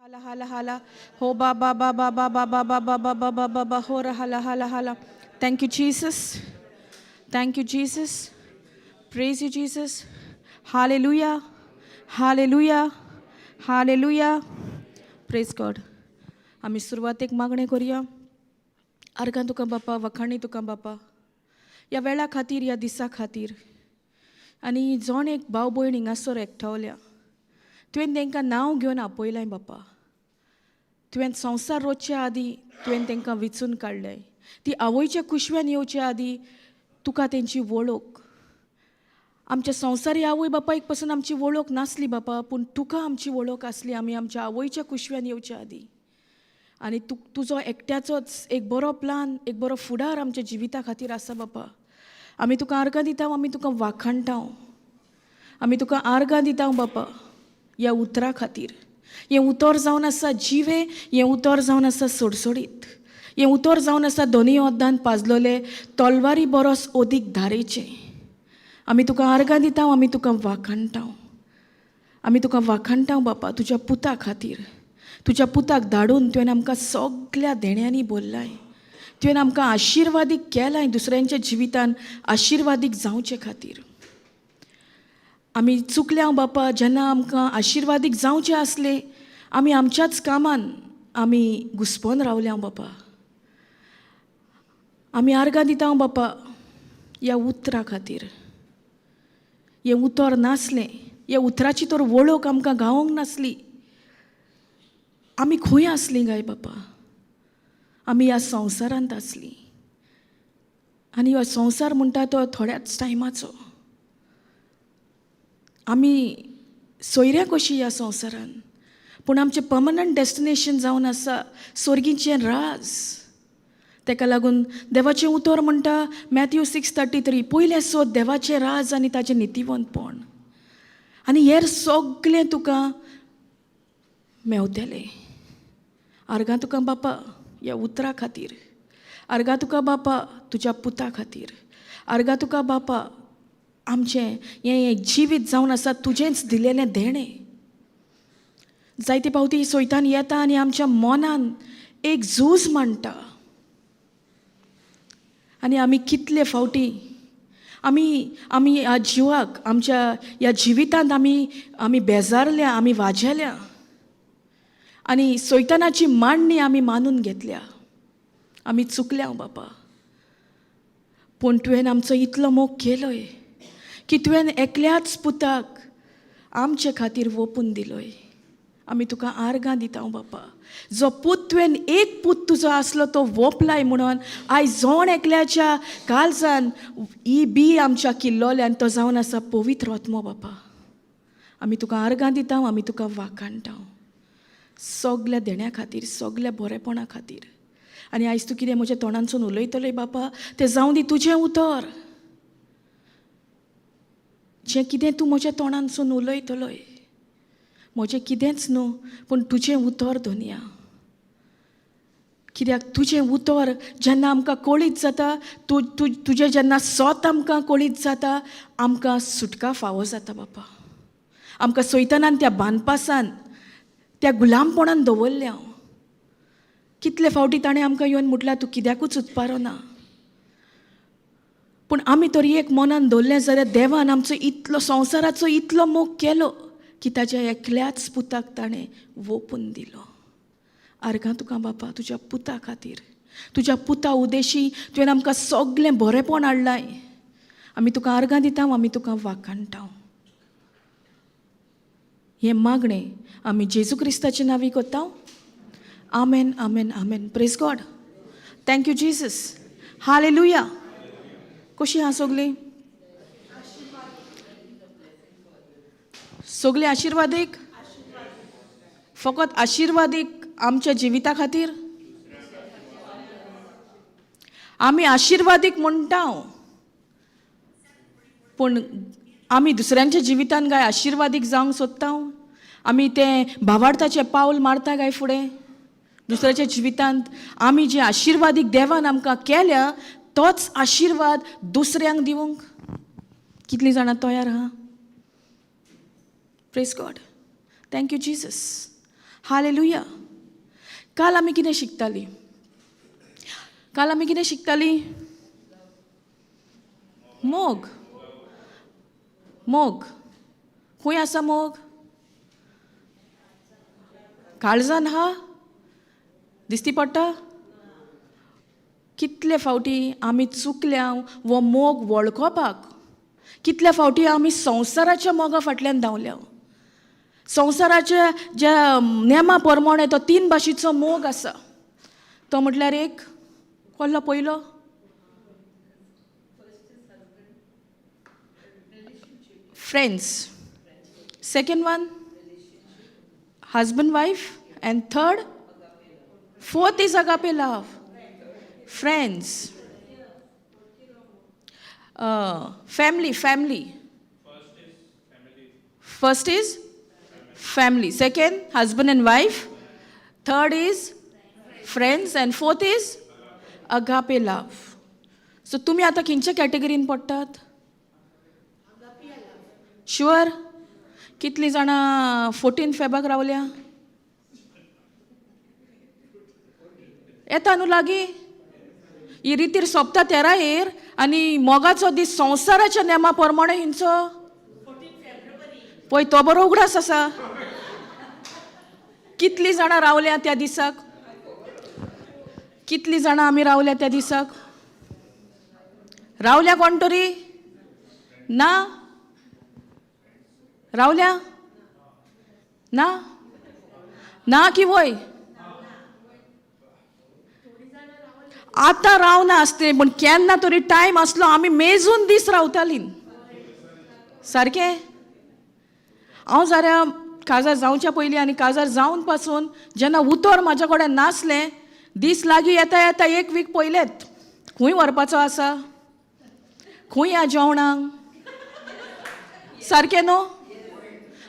Hala hala hala ho ba ba ba ba ba ba ba ba ba ba ba ba ba ba ho ra hala hala hala. Thank you, Jesus. Thank you, Jesus. Praise you, Jesus. Hallelujah. Hallelujah. Hallelujah. Praise God. आमी सुरवातेक मागणें करुया. आर्गां तुका बापा, वखाणी तुका बापा, ह्या वेळा खातीर, ह्या दिसा खातीर. आनी जण एक भाव भयण हिंगासर एकठावल्या, तुवें तांकां नांव घेवन आपयलां बापा. तुवें संवसार रोचच्या आदीं तुवें तांकां विचून काडलें. ती आवयच्या कुशव्यान येवच्या आदीं तुका तेंची वळख. आमच्या संवसारी आवय बापायक पसून आमची वळख नासली बापा, पूण तुका आमची वळख आसली आमी आमच्या आवयच्या कुशव्यान येवच्या आदीं. आनी तूं तुजो एकट्याचोच एक बरो प्लान, एक बरो फुडार आमच्या जिविता खातीर आसा बापा. आमी तुका आर्गां दिता, आमी तुका वाखाणटा, आमी तुका आर्गां दिता बापा ह्या उतरा खातीर. हें उतर जावन आसा जिवें, हें उतर जावन आसा सोडसोडीत, हें उतर जावन आसा दोनूय ओद्दान पाजलोले तलवारी बरोस ओदीक धारेचें. आमी तुका आर्गां दिता, आमी तुका वाखाणटा, आमी तुका वाखाणटा बापा तुज्या पुता खातीर. तुज्या पुताक धाडून तुवें आमकां सगल्या देण्यांनी बोल्लाय, तुवें आमकां आशिर्वादीक केलाय दुसऱ्यांच्या जिवितान आशिर्वादीक जावचे खातीर. आमी चुकल्या बापा, जेन्ना आमकां आशिर्वादीक जावचें आसलें आमी आमच्याच कामान आमी घुस्पोन रावल्या बापा. आमी आर्गां दिता बापा ह्या उतरा खातीर. हें उतर नासलें, ह्या उतराची तर वळख आमकां गावोंक नासली. आमी खंय आसलीं काय बापा? आमी ह्या संवसारांत आसलीं. आनी हो संवसार म्हणटा तो थोड्याच टायमाचो. आमी सोयऱ्या कशीं ह्या संवसारान, पूण आमचें पर्मनंट डेस्टिनेशन जावन आसा सोर्गीचें राज. तेका लागून देवाचें उतर म्हणटा मॅथ्यू 6:33, पयलें सोद देवाचें राज आनी ताचें नितीवंतपण, आनी हेर सगलें तुका मेवतलें. आर्गां तुका बापा ह्या उतरा खातीर, आर्गां तुका बापा तुज्या पुता खातीर, आर्गां तुका बापा आमचें हें जिवीत जावन आसा तुजेंच दिलेलें देणें. जायते फावटी सोयतान येता आनी आमच्या मनान एक झूज मांडटा. आनी आमी कितले फावटी आमी आमी ह्या जिवाक, आमच्या ह्या जिवितांत आमी आमी बेजारल्या, आमी वाजेल्या आनी सैतानाची मांडणी आमी मानून घेतल्या. आमी चुकल्या बापा, पूण तुवें आमचो इतलो मोग केलोय की तुवें एकल्याच पुताक आमचे खातीर वोपून दिलोय. आमी तुका आर्गां दिता बापा. जो पूत तुवें एक पूत तुजो आसलो तो वोपलाय म्हणून आयज जोण एकल्याच्या काळजान ही बी आमच्या किल्लोल्यान तो जावन आसा पवित्र आत्मो बापा. आमी तुका आर्गां दिता, आमी तुका वाखाणटा सगल्या देण्या खातीर, सगल्या बरेपणा खातीर. आनी आयज तूं कितें म्हज्या तोंडांसून उलयतलोय बापा, तें जावं दी तुजें उतर. जें कितें तूं म्हज्या तोंडांसून उलयतलोय, म्हजें कितेंच न्हू, पूण तुजें उतर धोनया. कित्याक तुजें उतर जेन्ना आमकां कळीत जाता, तूं तुजें जेन्ना सोत आमकां कळीत जाता, आमकां सुटका फावो जाता बापा. आमकां सैतानान त्या बांदपासान, त्या गुलामपणान दवरल्या. कितले फावटी ताणें आमकां येवन म्हटल्यार तूं कित्याकूच उत्पारो ना, पूण आमी तरी एक मनान दवरलें जाल्यार देवान आमचो इतलो संवसाराचो इतलो मोग केलो की ताज्या एकल्याच पुताक ताणें वोपून दिलो. आर्गां तुका बापा तुज्या पुता खातीर. तुज्या पुता उदेशी तुवें आमकां सगलें बरेंपण हाडलाय. आमी तुका आर्गां दिता, आमी तुका वाखाणटा. हें मागणें आमी जेजू क्रिस्ताचे नांवी करता. आमेन, आमेन, आमेन. Praise God. Thank you Jesus. Hallelujah. कशीं आहा सगलीं? सगलीं आशिर्वादीक? फकत आशिर्वादीक आमच्या जिविता खातीर? आमी आशिर्वादीक म्हणटा, पूण आमी दुसऱ्यांच्या जिवितान काय आशिर्वादीक जावंक सोदता? आमी तें भावार्थाचें पावल मारता काय फुडें दुसऱ्याच्या जिवितांत? आमी जे आशिर्वादीक देवान आमकां केल्या तोच आशिर्वाद दुसऱ्यांक दिवंक कितलीं जाणां तयार आहा? Praise God. Thank you Jesus. Hallelujah. काल आमी कितें शिकतालीं? काल आमी कितें शिकतालीं? मोग. मोग खंय आसा? मोग काळजान हा दिसती पडटा. कितले फावटी आमी चुकल्या वो मोग वळखोपाक. कितले फावटी आमी संवसाराच्या मोगा फाटल्यान धांवल्या. संवसाराच्या ज्या नेमा प्रमाणे तो तीन भाशेचो मोग आसा. तो म्हटल्यार एक कसलो पयलो? Friends. Second one husband wife, and third fourth is agape love. Friends, family. Family first is family, second husband and wife, third is friends and fourth is agape love. So तुमी आतां खंयच्या कॅटेगरीन पडटात? शुअर? कितलीं जाणां 14 फेबाक रावल्या? येता न्हू लागीं. ही रितीर सोंपता 13 येर आनी मोगाचो दीस संवसाराच्या नेमा प्रमाणे हिंचो पळय तो बरो उगडास आसा. कितलीं जाणां रावल्या त्या दिसाक? कितलीं जाणां आमी रावल्या त्या दिसाक? रावल्या कोण तरी? ना रावल्या? ना ना की वय? आतां रावना आसतलें, पूण केन्ना तरी टायम आसलो आमी मेजून दीस रावतालीं. सारकें? हांव जाल्यार काजार जावच्या पयलीं आनी काजार जावन पासून जेन्ना उतर म्हाज्या कडेन नासलें, दीस लागीं येता येता एक वीक पयलेत खंय व्हरपाचो आसा, खंय ह्या जेवणाक. सारकें न्हू?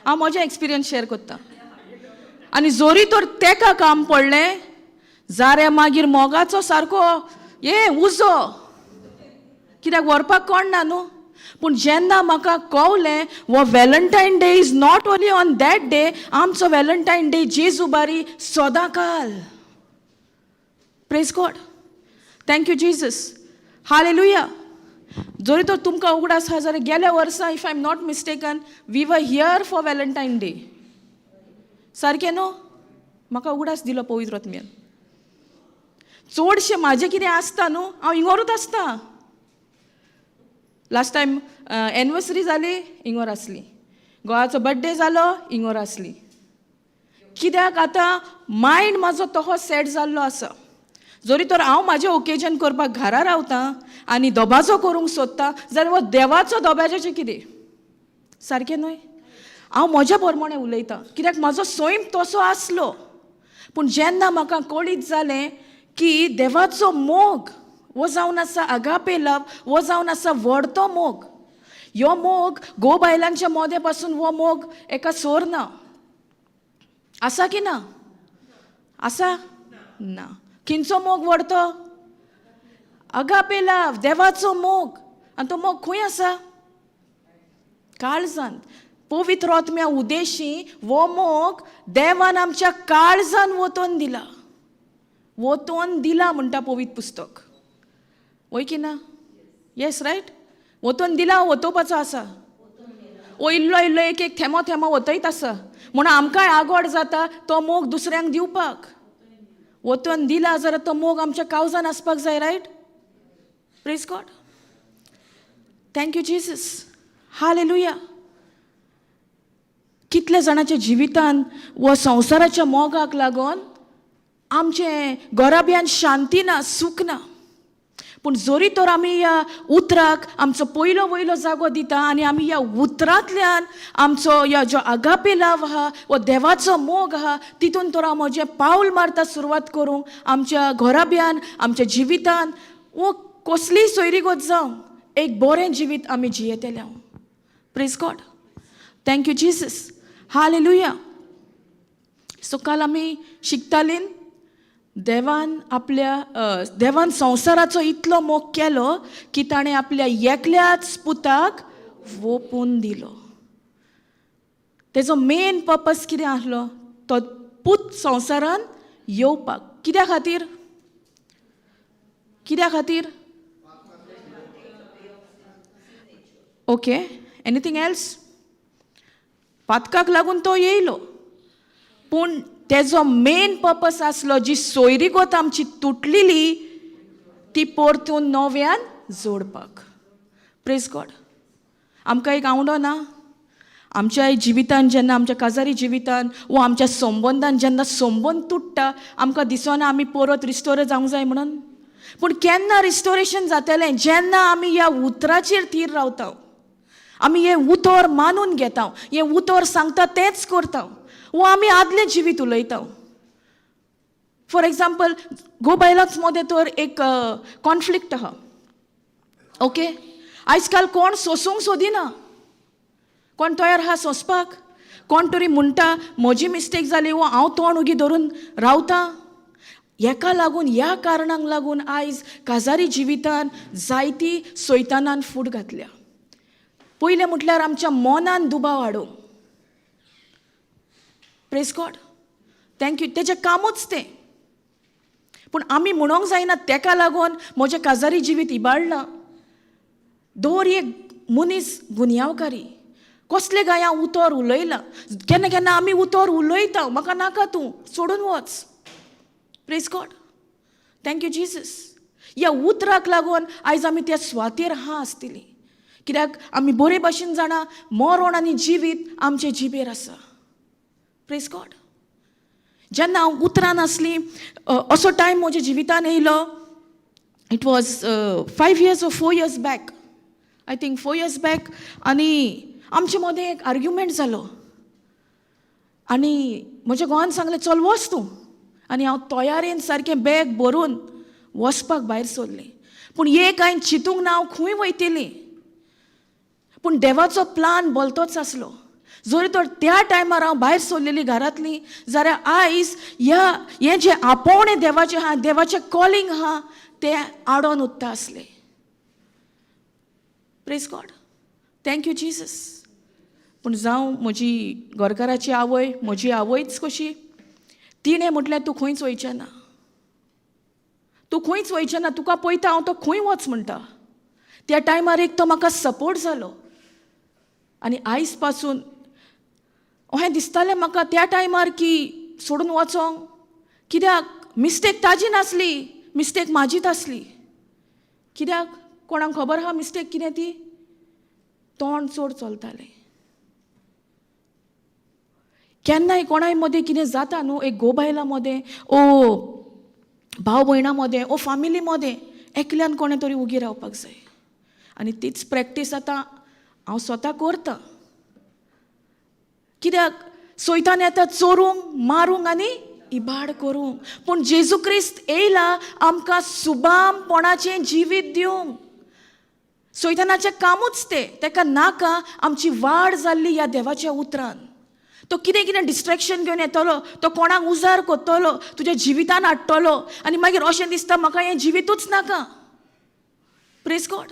हांव म्हजें एक्सपिरियन्स शेअर करता. आनी जोरी तर तेका काम पडलें जाल्यार मागीर मोगाचो सारको ये उजो, कित्याक व्हरपाक कोण ना न्हू. पूण जेन्ना म्हाका कवलें हो Valentine day is not only on that day, आमचो वॅलंटायन डे जेजू बारी सदां काल. Praise God, thank you Jesus, hallelujah. जरी तर तुमकां उगडास आसा जाल्यार गेल्या वर्सा if I am not mistaken we were here for Valentine day. सारकें न्हू? म्हाका उगडास दिलो पवित्र आत्म्यान. चडशें म्हाजें कितें आसता न्हू हांव इंगोरूच आसता. लास्ट टायम एनिवर्सरी जाली इंगोर आसली, गोवाचो बड्डे जालो इंगोर आसली. कित्याक आतां मायंड म्हाजो तहो सेट जाल्लो आसा. जरी तर हांव म्हाजें ओकेजन करपाक घरा रावतां आनी दबाजो करूंक सोदता जाल्यार हो देवाचो दबाज्याचें कितें? सारकें न्हय? हांव म्हज्या प्रमाणे उलयतां कित्याक म्हाजो सैम तसो आसलो. पूण जेन्ना म्हाका कळीत जालें की देवाचो मोग वो जावन आसा आगापे लव, वो जावन आसा व्हडतो मोग. ह्यो मोग घोव बायलांच्या मोदें पासून हो मोग एका सोर ना. आसा की ना? आसा ना. खंयचो मोग व्हडतो? आगापे लव, देवाचो मोग. आनी तो मोग खंय आसा? काळजांत. पवित्र आत्म्या उदेशी हो मोग देवान आमच्या काळजान वतोन दिला. वतोन दिला म्हणटा पवित्र पुस्तक, वय की ना? येस रायट? वतोन दिला, वतोवपाचो आसा. ओ इल्लो इल्लो एक एक थेमो थेमो वतयत आसा म्हणून आमकांय आगोड जाता तो मोग दुसऱ्यांक दिवपाक. वतोन दिला जाल्यार तो मोग आमच्या कावजान आसपाक जाय, right? Praise God, thank you Jesus, hallelujah. कितल्या जाणाच्या जिवितान वो संवसाराच्या मोगाक लागून आमचें घराब्यान शांती ना, सूख ना. पूण जरी तर आमी ह्या उतराक आमचो पयलो वयलो जागो दिता आनी आमी ह्या उतरांतल्यान आमचो ह्या जो आगापे लाव आहा वो देवाचो मोग आहा तितून तर हांव म्हजें पावल मारता सुरवात करूंक आमच्या घराब्यान आमच्या जिवितान वो कसलीय सोयरीगत जावं एक बरें जिवीत आमी जियेतले. Praise God, thank you Jesus, hallelujah. So काल आमी शिकतालीं देवान आपल्या देवान संवसाराचो इतलो मोग केलो की ताणें आपल्या एकल्याच पुताक वोपून दिलो. तेजो मेन पर्पस कितें आसलो? तो पूत संवसारान येवपाक. कित्या खातीर? कित्या खातीर? Okay, anything else? पातकाक लागून तो येयलो, पूण तेजो मेन पर्पस आसलो जी सोयरीगत आमची तुटलेली ती परतून नव्यान जोडपाक. Praise God. आमकां एक आवडो ना आमच्या जिवितान, जेन्ना आमच्या काजारी जिवितान वो आमच्या संबंदान जेन्ना संबंद तुट्टा, आमकां दिसना आमी परत रिस्टोर जावंक जाय म्हणून. पूण केन्ना रिस्टोरेशन जातलें? जेन्ना आमी ह्या उतराचेर थीर रावता, आमी हें उतर मानून घेता, हें उतर सांगता तेंच करता, वो आमी आदलें जिवीत उलयता. फॉर एग्जाम्पल, घोव बायलांच मदें तर एक कॉन्फ्लिक्ट आहा. ओके, आयज काल कोण सोंसूंक सोदिना, कोण तयार आहा सोंसपाक? कोण तरी म्हणटा म्हजी मिस्टेक जाली वो हांव तोंड उगी धरून रावता. हेका लागून, ह्या कारणांक लागून आयज काजारी जिवितान जायती सैतानान फूट घातल्या. पयलें म्हटल्यार आमच्या मनान दुबाव हाडूंक. Praise God, thank you. तेजें कामूच तें. पूण आमी म्हणोंक जायना तेका लागून म्हजें काजारी जिवीत इबाडलां. दर एक मनीस गुन्यांवकारी. कसले गाय हांव उतर उलयलां. केन्ना केन्ना आमी उतर उलयता, म्हाका नाका तूं, सोडून वच. Praise God, thank you Jesus. ह्या उतराक लागून आयज आमी त्या सुवातेर आहा आसतली, कित्याक आमी बरे भाशेन जाणा मरण आनी जिवीत आमचे जिबेर आसा. Praise God. जेन्ना हांव उतरान आसली, असो टायम म्हज्या जिवितान येयलो. It was 5 years or 4 years back, I think 4 years back. आनी आमचे मदें एक आर्ग्युमेंट जालो आनी म्हज्या घोवान सांगलें, चल वच तूं. आनी हांव तयारेन सारकें बॅग भरून वचपाक भायर सरलें. पूण एक हांवें चिंतूंक ना हांव खंय वयतली. पूण देवाचो प्लान भलतोच आसलो. जरी तर त्या टायमार हांव भायर सरलेली घरांतली, जाल्यार आयज ह्या हें जें आपोवणें देवाचें आहा, देवाचें कॉलिंग आहा, तें आडोन उत्ता आसलें. Praise God, thank you Jesus. पूण जावं म्हजी घरकाराची आवय म्हजी आवयच कशी, तिणें म्हटलें, तूं खंयच वयचें ना, तूं खंयच वयचें ना, तुका पळयता हांव, तो खंय वच म्हणटा. त्या टायमार एक तो म्हाका सपोर्ट जालो. आनी आयज पासून अशें दिसतालें म्हाका त्या टायमार की सोडून वचोंक, कित्याक मिस्टेक ताजी नासली, मिस्टेक म्हाजीच आसली. कित्याक कोणाक खबर आहा मिस्टेक कितें ती? तोंड चड चलतालें. केन्नाय कोणाय मदें कितें जाता न्हू, एक घोव बायलां मदें ओ भाव भयणां मदें ओ फामिली मदें, एकल्यान कोणें तरी उगी रावपाक जाय. आनी तीच प्रॅक्टीस आतां हांव स्वता करतां. कित्याक सैतान येता चोरूंक, मारूंक आनी इबाड करूंक, पूण जेजू क्रिस्त येयला आमकां सुबामपणाचें जिवीत दिवंक. सैतानाचें कामूच तें, तेका नाका आमची वाड जाल्ली ह्या देवाच्या उतरान. तो कितें कितें डिस्ट्रेक्शन घेवन येतलो, तो कोणाक उजार करतलो, तुज्या जिवितान हाडटलो आनी मागीर अशें दिसता म्हाका हें जिवितूच नाका. Praise God,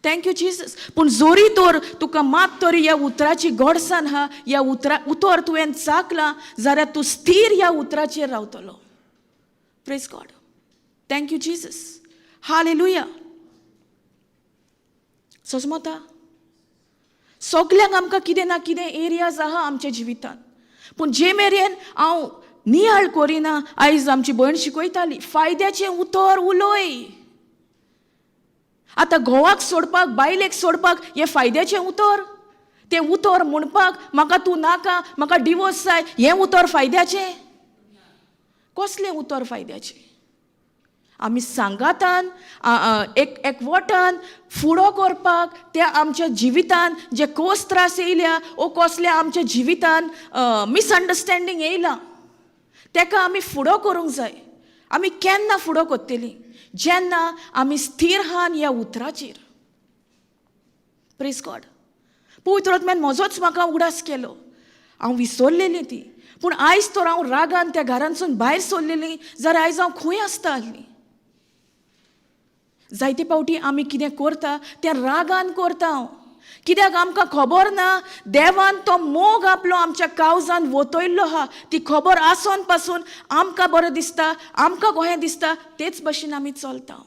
thank you Jesus. पूण जोरी तर तुका मात तरी ह्या उतराची गोडसाण आहा, ह्या उतरा उतर तुवें चाकलां जाल्यार तूं स्थीर ह्या उतराचेर रावतलो. Praise God, thank you Jesus. Hallelujah. सजमता सगल्यांक आमकां कितें ना कितें एरियाज आहा आमच्या जिवितान, पूण जे मेरेन हांव नियाळ करिना. आयज आमची भयण शिकयताली, फायद्याचें उतर उलय. आतां घोवाक सोडपाक, बायलेक सोडपाक हें फायद्याचें उतर? तें उतर म्हणपाक म्हाका तूं नाका, म्हाका डिवोर्स जाय, हें उतर फायद्याचें? कसलें उतर फायद्याचें? आमी सांगातान एक एकवटान फुडो करपाक त्या आमच्या जिवितान जे कोस त्रास येयल्या ओ कसले आमच्या जिवितान मिसअंडरस्टँडींग येयलां, तेका आमी फुडो करूंक जाय. आमी केन्ना फुडो करतली? जेन्ना आमी स्थीर आहान ह्या उतराचेर. Praise God. पवित्र आत्म्यान म्हजोच म्हाका उगडास केलो. हांव विसरलेली ती, पूण आयज तर हांव रागान त्या घरांतसून भायर सरलेली जाल्यार आयज हांव खंय आसता आसली? जायते फावटी आमी कितें करता तें रागान करता. हांव कित्याक आमकां खबर ना देवान तो मोग आपलो आमच्या कावजान वतयल्लो आहा. ती खबर आसोन पासून आमकां बरें दिसता, आमकां कहें दिसता तेच भशेन आमी चलता.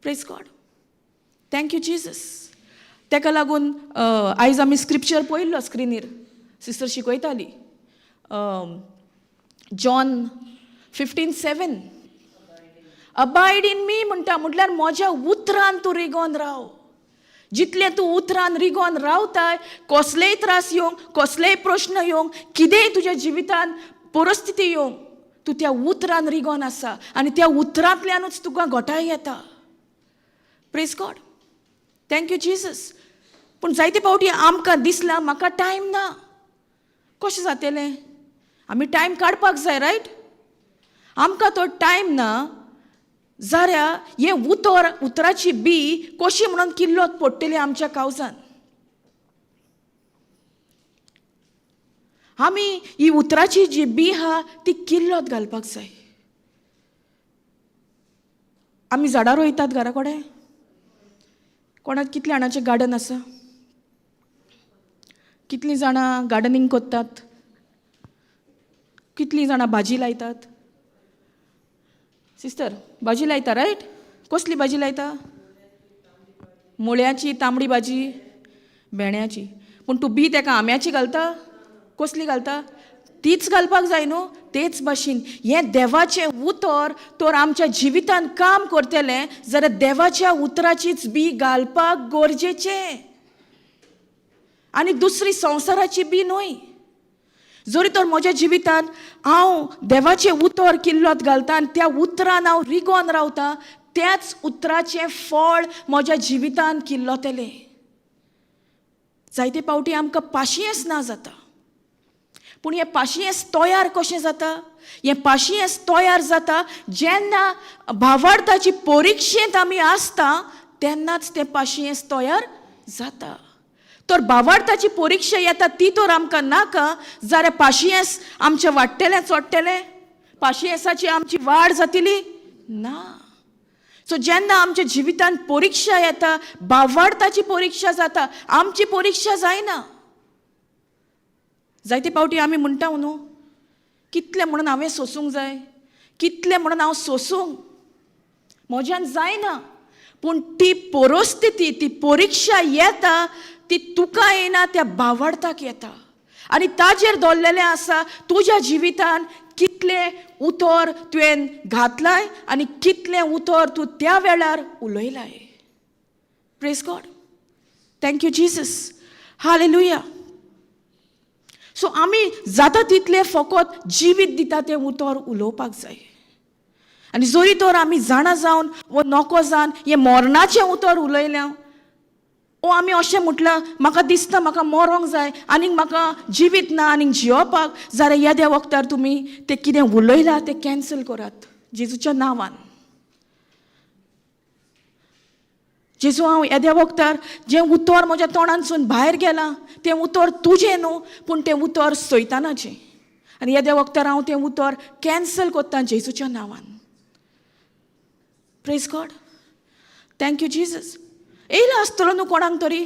Praise God, thank you Jesus. ताका लागून आयज आमी स्क्रिप्चर पळयल्लो स्क्रिनीर, सिस्टर शिकयताली John 15:7, abide in me म्हणटा, म्हटल्यार म्हज्या उतरान तूं रिगोन राव. जितलें तूं उतरान रिगोन रावताय, कसलेय त्रास येवंक, कसलेय प्रश्न येवंक, कितेंय तुज्या जिवितान परिस्थिती येवंक, तूं त्या उतरान रिगोन आसा आनी त्या उतरांतल्यानूच तुका घटाय येता. Praise God, thank you Jesus. पूण जायते फावटी आमकां दिसलां म्हाका टायम ना, कशें जातलें? आमी टायम काडपाक जाय, रायट? आमकां तो टायम ना जाल्यार हें उतर, उतराची बी कशी म्हणून किल्लोत पडटली आमच्या कावजान. आमी ही उतराची जी बी आहा ती किल्लोत घालपाक जाय. आमी झाडां रोयतात घरा कडेन, कोणाक कितल्या जाणांचें गार्डन आसा, कितलीं जाणां गार्डनींग करतात, कितलीं जाणां भाजी लायतात. सिस्टर भाजी लायता, रायट? कसली भाजी लायता? मुळ्याची, तांबडी भाजी, भेंड्याची. पूण तूं बी तेका आंब्याची घालता? कसली घालता? तीच घालपाक जाय न्हू. तेच भाशेन हें देवाचें उतर तर आमच्या जिवितान काम करतलें जाल्यार देवाच्या उतराचीच बी घालपाक गरजेचें, आनी दुसरी संवसाराची बी न्हय. जरी तर म्हज्या जिवितान हांव देवाचें उतर किल्लोत घालता आनी त्या उतरान हांव रिगोन रावता, त्याच उतराचें फळ म्हज्या जिवितान किल्लोतलें. जायते फावटी आमकां पाशियेंस ना जाता. पूण हें पाशियेंस तयार कशें जाता? हें पाशियेंस तयार जाता जेन्ना भावार्थाची परिक्षेंत आमी आसता तेन्नाच तें पाशियेंस तयार जाता. तर भावार्थाची परिक्षा येता ती तर आमकां नाका जाल्यार पाशियेंस आमचें वाडटलें, चडटलें, पाशियेंसाची आमची वाड जातली ना. सो जेन्ना आमच्या जिवितांत परिक्षा येता, भावार्थाची परिक्षा जाता, आमची परिक्षा जायना. जायते फावटी आमी म्हणटा न्हू, कितलें म्हणून हांवें सोसूंक जाय, कितलें म्हणून हांव सोसूंक, म्हज्यान जायना. पूण ती परिस्थिती, ती परिक्षा येता ती तुका येना, त्या भावार्थाक येता. आनी ताजेर दवरलेलें आसा तुज्या जिवितान कितलें उतर तुवें घातलाय आनी कितलें उतर तूं त्या वेळार उलयलाय. Praise God, thank you Jesus, hallelujah. So आमी जाता तितलें फकत जिवीत दिता तें उतर उलोवपाक जाय. आनी जरी तर आमी जाणा जावन वो नको जावन हें मरणाचें उतर उलयलें, ओ आमी अशें म्हटलां म्हाका दिसता म्हाका मरोंक जाय आनीक म्हाका जिवीत ना आनीक जियोवपाक, जाल्यार येद्या वखदार तुमी तें कितें उलयलां तें कॅन्सल करात जेजूच्या नांवान. जेजू हांव येद्या वखदार जें उतर म्हज्या तोंडांतसून भायर गेलां तें उतर तुजें न्हू, पूण तें उतर सैतानाचें, आनी येद्या वखदार हांव तें उतर कॅन्सल करतां जेजूच्या नांवान. Praise God, thank you Jesus. येयला आसतलो न्हू कोणाक तरी,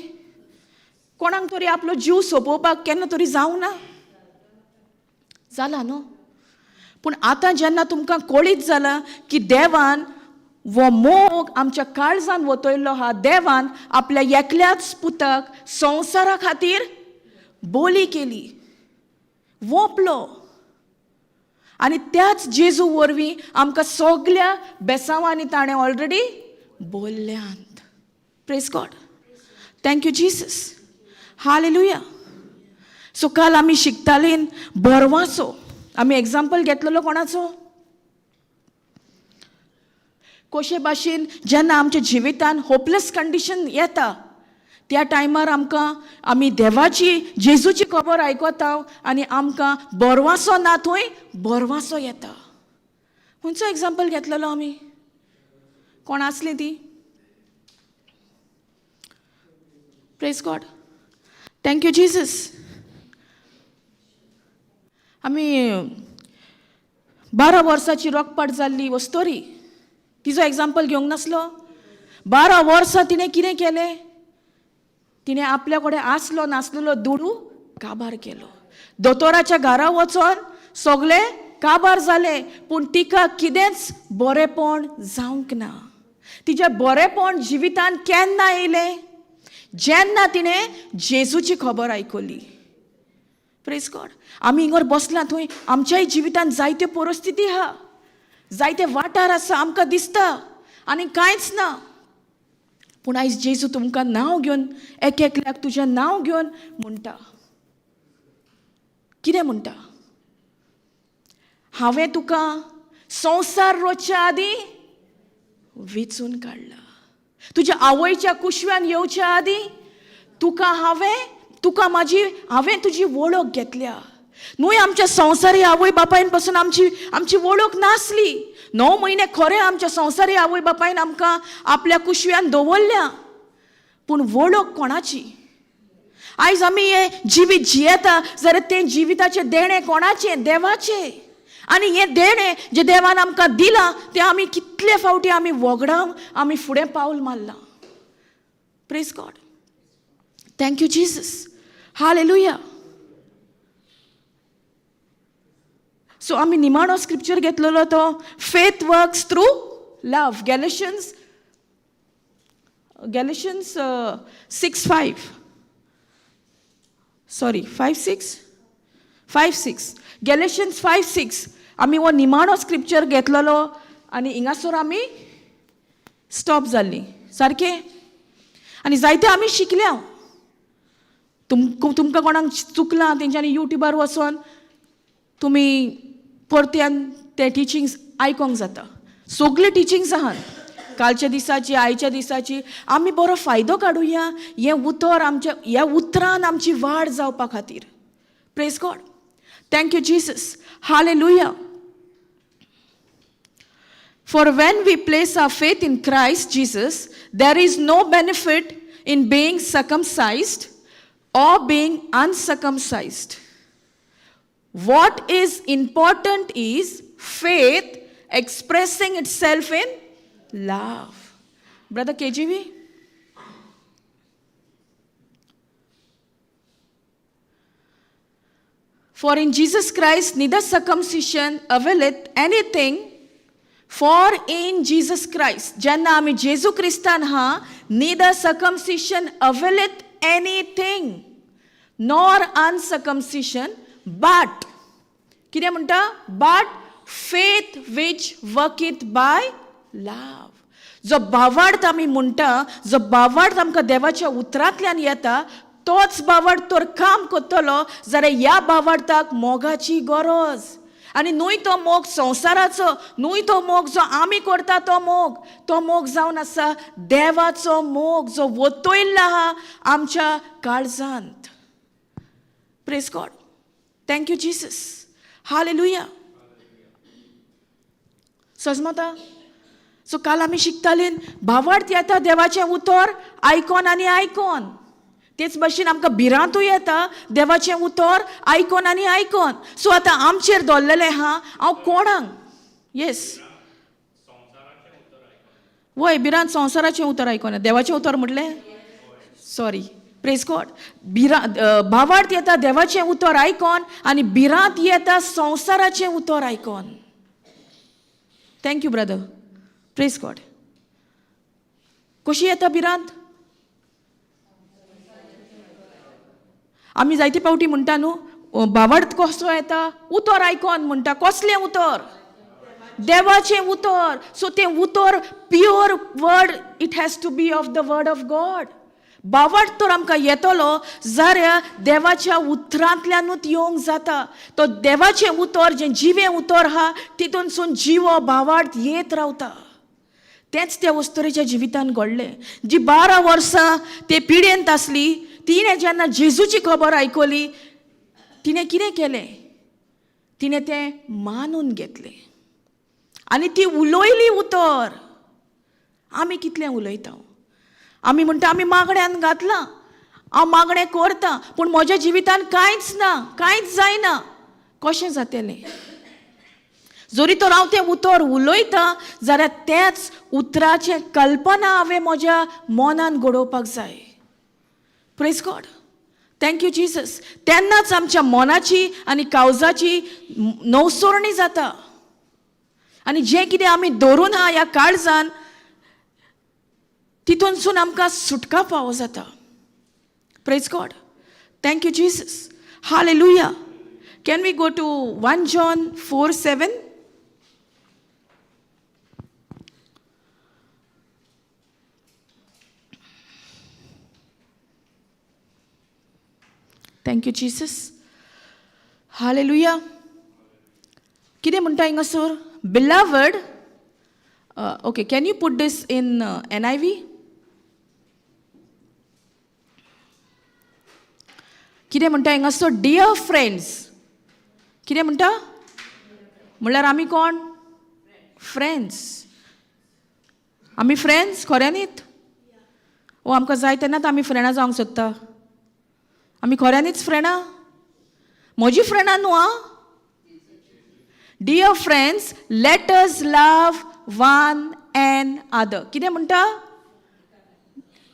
कोणाक तरी आपलो जीव सोंपोवपाक केन्ना तरी जावंक ना, जाला न्हू. पूण आतां जेन्ना तुमकां कळीत जालां की देवान वो मोग आमच्या काळजान वतयल्लो आहा, देवान आपल्या एकल्याच पुताक संवसारा खातीर बोली केली, वोंपलो, आनी त्याच जेजू वरवीं आमकां सगल्या बेसांवांनी ताणें already बोल्ल्यांत. Praise God, thank you Jesus, hallelujah. So काल आमी शिकतालीं बरवाचो, आमी एग्जाम्पल घेतलेलो कोणाचो, कशे भाशेन जेन्ना आमच्या जिवितान होपलेस कंडिशन येता त्या टायमार आमकां आमी देवाची जेजूची खबर आयकता आनी आमकां बरवासो ना थंय बरवासो येता. खंयचो एग्जाम्पल घेतलेलो आमी? कोण आसली ती? Praise God, thank you Jesus. आमी 12 वर्साची रोखपाट जाल्ली वस्तोरी, तिजो एग्जाम्पल घेवंक नासलो. 12 वर्सां तिणें कितें केलें? तिणें आपल्या कडेन आसलो नासलेलो दुडू काबार केलो. दोतोराच्या घरा वचोन सगळे काबार जाले, पूण तिका कितेंच बरेंपण जावंक ना. तिजें बरेंपण जिवितान केन्ना येयलें? जेन्ना तिणें जेजूची खबर आयकली. Praise God. आमी हिंगर बसला थंय आमच्याय जिवितान जायत्यो परिस्थिती आहा, जायते वाठार आसा, आमकां दिसता आनी कांयच ना. पूण आयज जेजू तुमकां नांव घेवन, एक एकल्याक तुजें नांव घेवन म्हणटा. कितें म्हणटा? हांवें तुका संवसार रोचच्या आदीं वेंचून काडला. तुज्या आवयच्या कुशव्यान येवच्या आदीं तुका हांवें, तुका म्हाजी, हांवें तुजी वळख घेतल्या. न्हय आमच्या संवसारी आवय बापायन पासून आमची आमची वळख नासली. 9 म्हयने खरें आमच्या संवसारी आवय बापायन आमकां आपल्या कुशव्यान दवरल्या, पूण वळख कोणाची? आयज आमी हें जिवीत जियेता जाल्यार तें जिविताचें देणें कोणाचें? देवाचें. आनी हें देणें जें देवान आमकां दिलां तें आमी कितले फावटी आमी वगडावन आमी फुडें पावल मारलां. Praise God. Thank you Jesus. Hallelujah. So आमी निमाणो स्क्रिप्चर घेतलेलो तो faith works through love. Galatians 6:5, sorry 5:6, 5:6, Galatians 5:6. आमी हो निमाणो स्क्रिप्चर घेतलेलो आनी हिंगासर आमी स्टॉप जाल्ली सारकें. आनी जायते आमी शिकल्या. तुमकां कोणाक चुकलां तेंच्यांनी युट्यूबार वचोन तुमी परत्यान ते टिचिंग्स आयकोंक जाता. सगळे टिचिंग्स आहात कालच्या दिसाची, आयच्या दिसाची. आमी बरो फायदो काडुया हें उतर आमच्या, ह्या उतरान आमची वाड जावपा खातीर. Praise God. Thank you Jesus. Hallelujah. For when we place our faith in Christ Jesus, there is no benefit in being circumcised or being uncircumcised. What is important is faith expressing itself in love. Brother KGV? For in Jesus Christ neither circumcision availeth anything. For in Jesus Christ, जेन्ना आमी जेजू क्रिस्तान हा, neither circumcision availeth anything nor uncircumcision, but कितें म्हणटा? But faith which worketh by love. जो भावार्थ आमी म्हणटा, जो भावार्थ आमकां देवाच्या उतरांतल्यान येता, तोच भावार्थ तर काम करतलो जाल्यार ह्या भावार्थाक मोगाची गरज. आनी न्हय तो मोग संवसाराचो, न्हय तो मोग जो आमी करता तो मोग, तो मोग जावन आसा देवाचो मोग जो वतयल्लो आहा आमच्या काळजांत. Praise God. Thank you Jesus. Hallelujah. सजमता. सो काल आमी शिकतालीं भावार्थ येता देवाचें उतर आयकोन आनी आयकोन. तेच भशेन आमकां भिरांतूय येता देवाचें उतर आयकोन आनी आयकोन. सो आतां आमचेर दवरलेलें आहा हांव कोणाक? येस, वय, भिरांत संवसाराचें उतर आयकोना, देवाचें उतर म्हटलें, सॉरी. Praise God. भिरांत, भावार्थ येता देवाचें उतर आयकोन आनी भिरांत येता संवसाराचें उतर आयकोन. Thank you brother. Praise God. कशी येता भिरांत? आमी जायते फावटी म्हणटा न्हू, भावार्थ कसो येता? उतर आयकोन म्हणटा. कसलें उतर? देवाचें उतर. सो तें उतर pure word, it has to be of the word of God. भावार्थ तर आमकां येतलो जाल्यार देवाच्या उतरांतल्यानूच येवंक जाता. तो देवाचें उतर जें जिवें उतर आहा तितूनसून जिवो भावार्थ येत रावता. तेंच त्या वस्तुरेच्या जिवितान घडलें. जी 12 वर्सां ते पिडेंत आसली, तिणें जेन्ना जेजूची खबर आयकली, तिणें कितें केलें? तिणें तें मानून घेतलें आनी ती उलयली उतर. आमी कितलें उलयता? आमी म्हणटा आमी मागण्यान घातलां, हांव मागणें करता, पूण म्हज्या जिवितान कांयच ना, कांयच जायना. कशें जातलें? जरी तर हांव तें उतर उलयता जाल्यार त्याच उतराचें कल्पना हांवें म्हज्या मनान घडोवपाक जाय. Praise God, thank you Jesus. तेन्नाच आमच्या मनाची आनी कावजाची नवसोरणी जाता आनी जें कितें आमी दवरून आहा ह्या काळजान तितूनसून आमकां सुटका फावो जाता. Praise God, thank you Jesus, hallelujah. Can we go to 1 John 4:7? Thank you Jesus, hallelujah. कितें म्हणटा हिंगासर? Beloved, okay, can you put this in NIV? कितें म्हणटा हिंगासर? Dear friends. कितें म्हणटा? म्हणल्यार आमी कोण? फ्रेंड्स. आमी फ्रेंड्स खऱ्यांनीच? ओ आमकां जाय तेन्नाच आमी फ्रेंडां जावंक सोदता. आमी खऱ्यांनीच फ्रेंडां? म्हजी फ्रेंडां न्हू आं. Dear friends, let us love one another. कितें म्हणटा?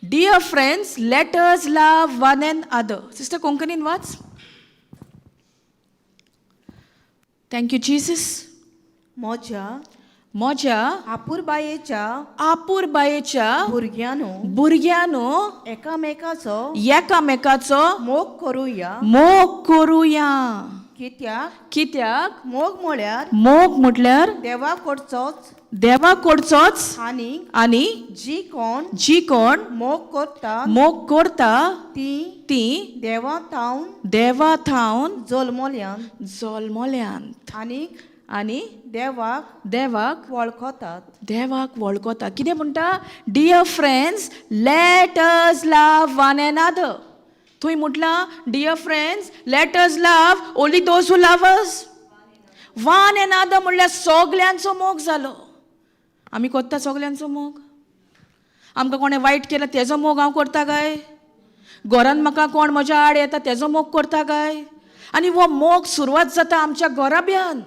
Dear friends, let us love one another. Sister, कोंकणीन वाच. Thank you Jesus. म्हज्या म्हज्या आपुरबायेच्या आपुरबायेच्या भुरग्यांनो, भुरग्यांनो, एकामेकाचो एकामेकाचो मोग करुया, मोग करुया. कित्याक कित्याक मोग म्हळ्यार मोग म्हटल्यार देवा कडचोच देवा कडचोच आनी आनी जी कोण जी कोण मोग करता मोग करता ती ती देवा थावन देवा थावन जल्मल्यान जल्मल्यांत आनी आनी देवाक देवाक वळखतात. देवाक वळखता. कितें म्हणटा? Dear friends, let us love one another. थंय म्हटलां, dear friends, let us love only those who love us. One another म्हणल्यार सगल्यांचो मोग जालो. आमी करता सगल्यांचो मोग? आमकां कोणें वायट केलां तेजो मोग हांव करता काय? घरान म्हाका कोण म्हज्या आड येता तेजो मोग करता काय? आनी हो मोग सुरवात जाता आमच्या घराब्यान.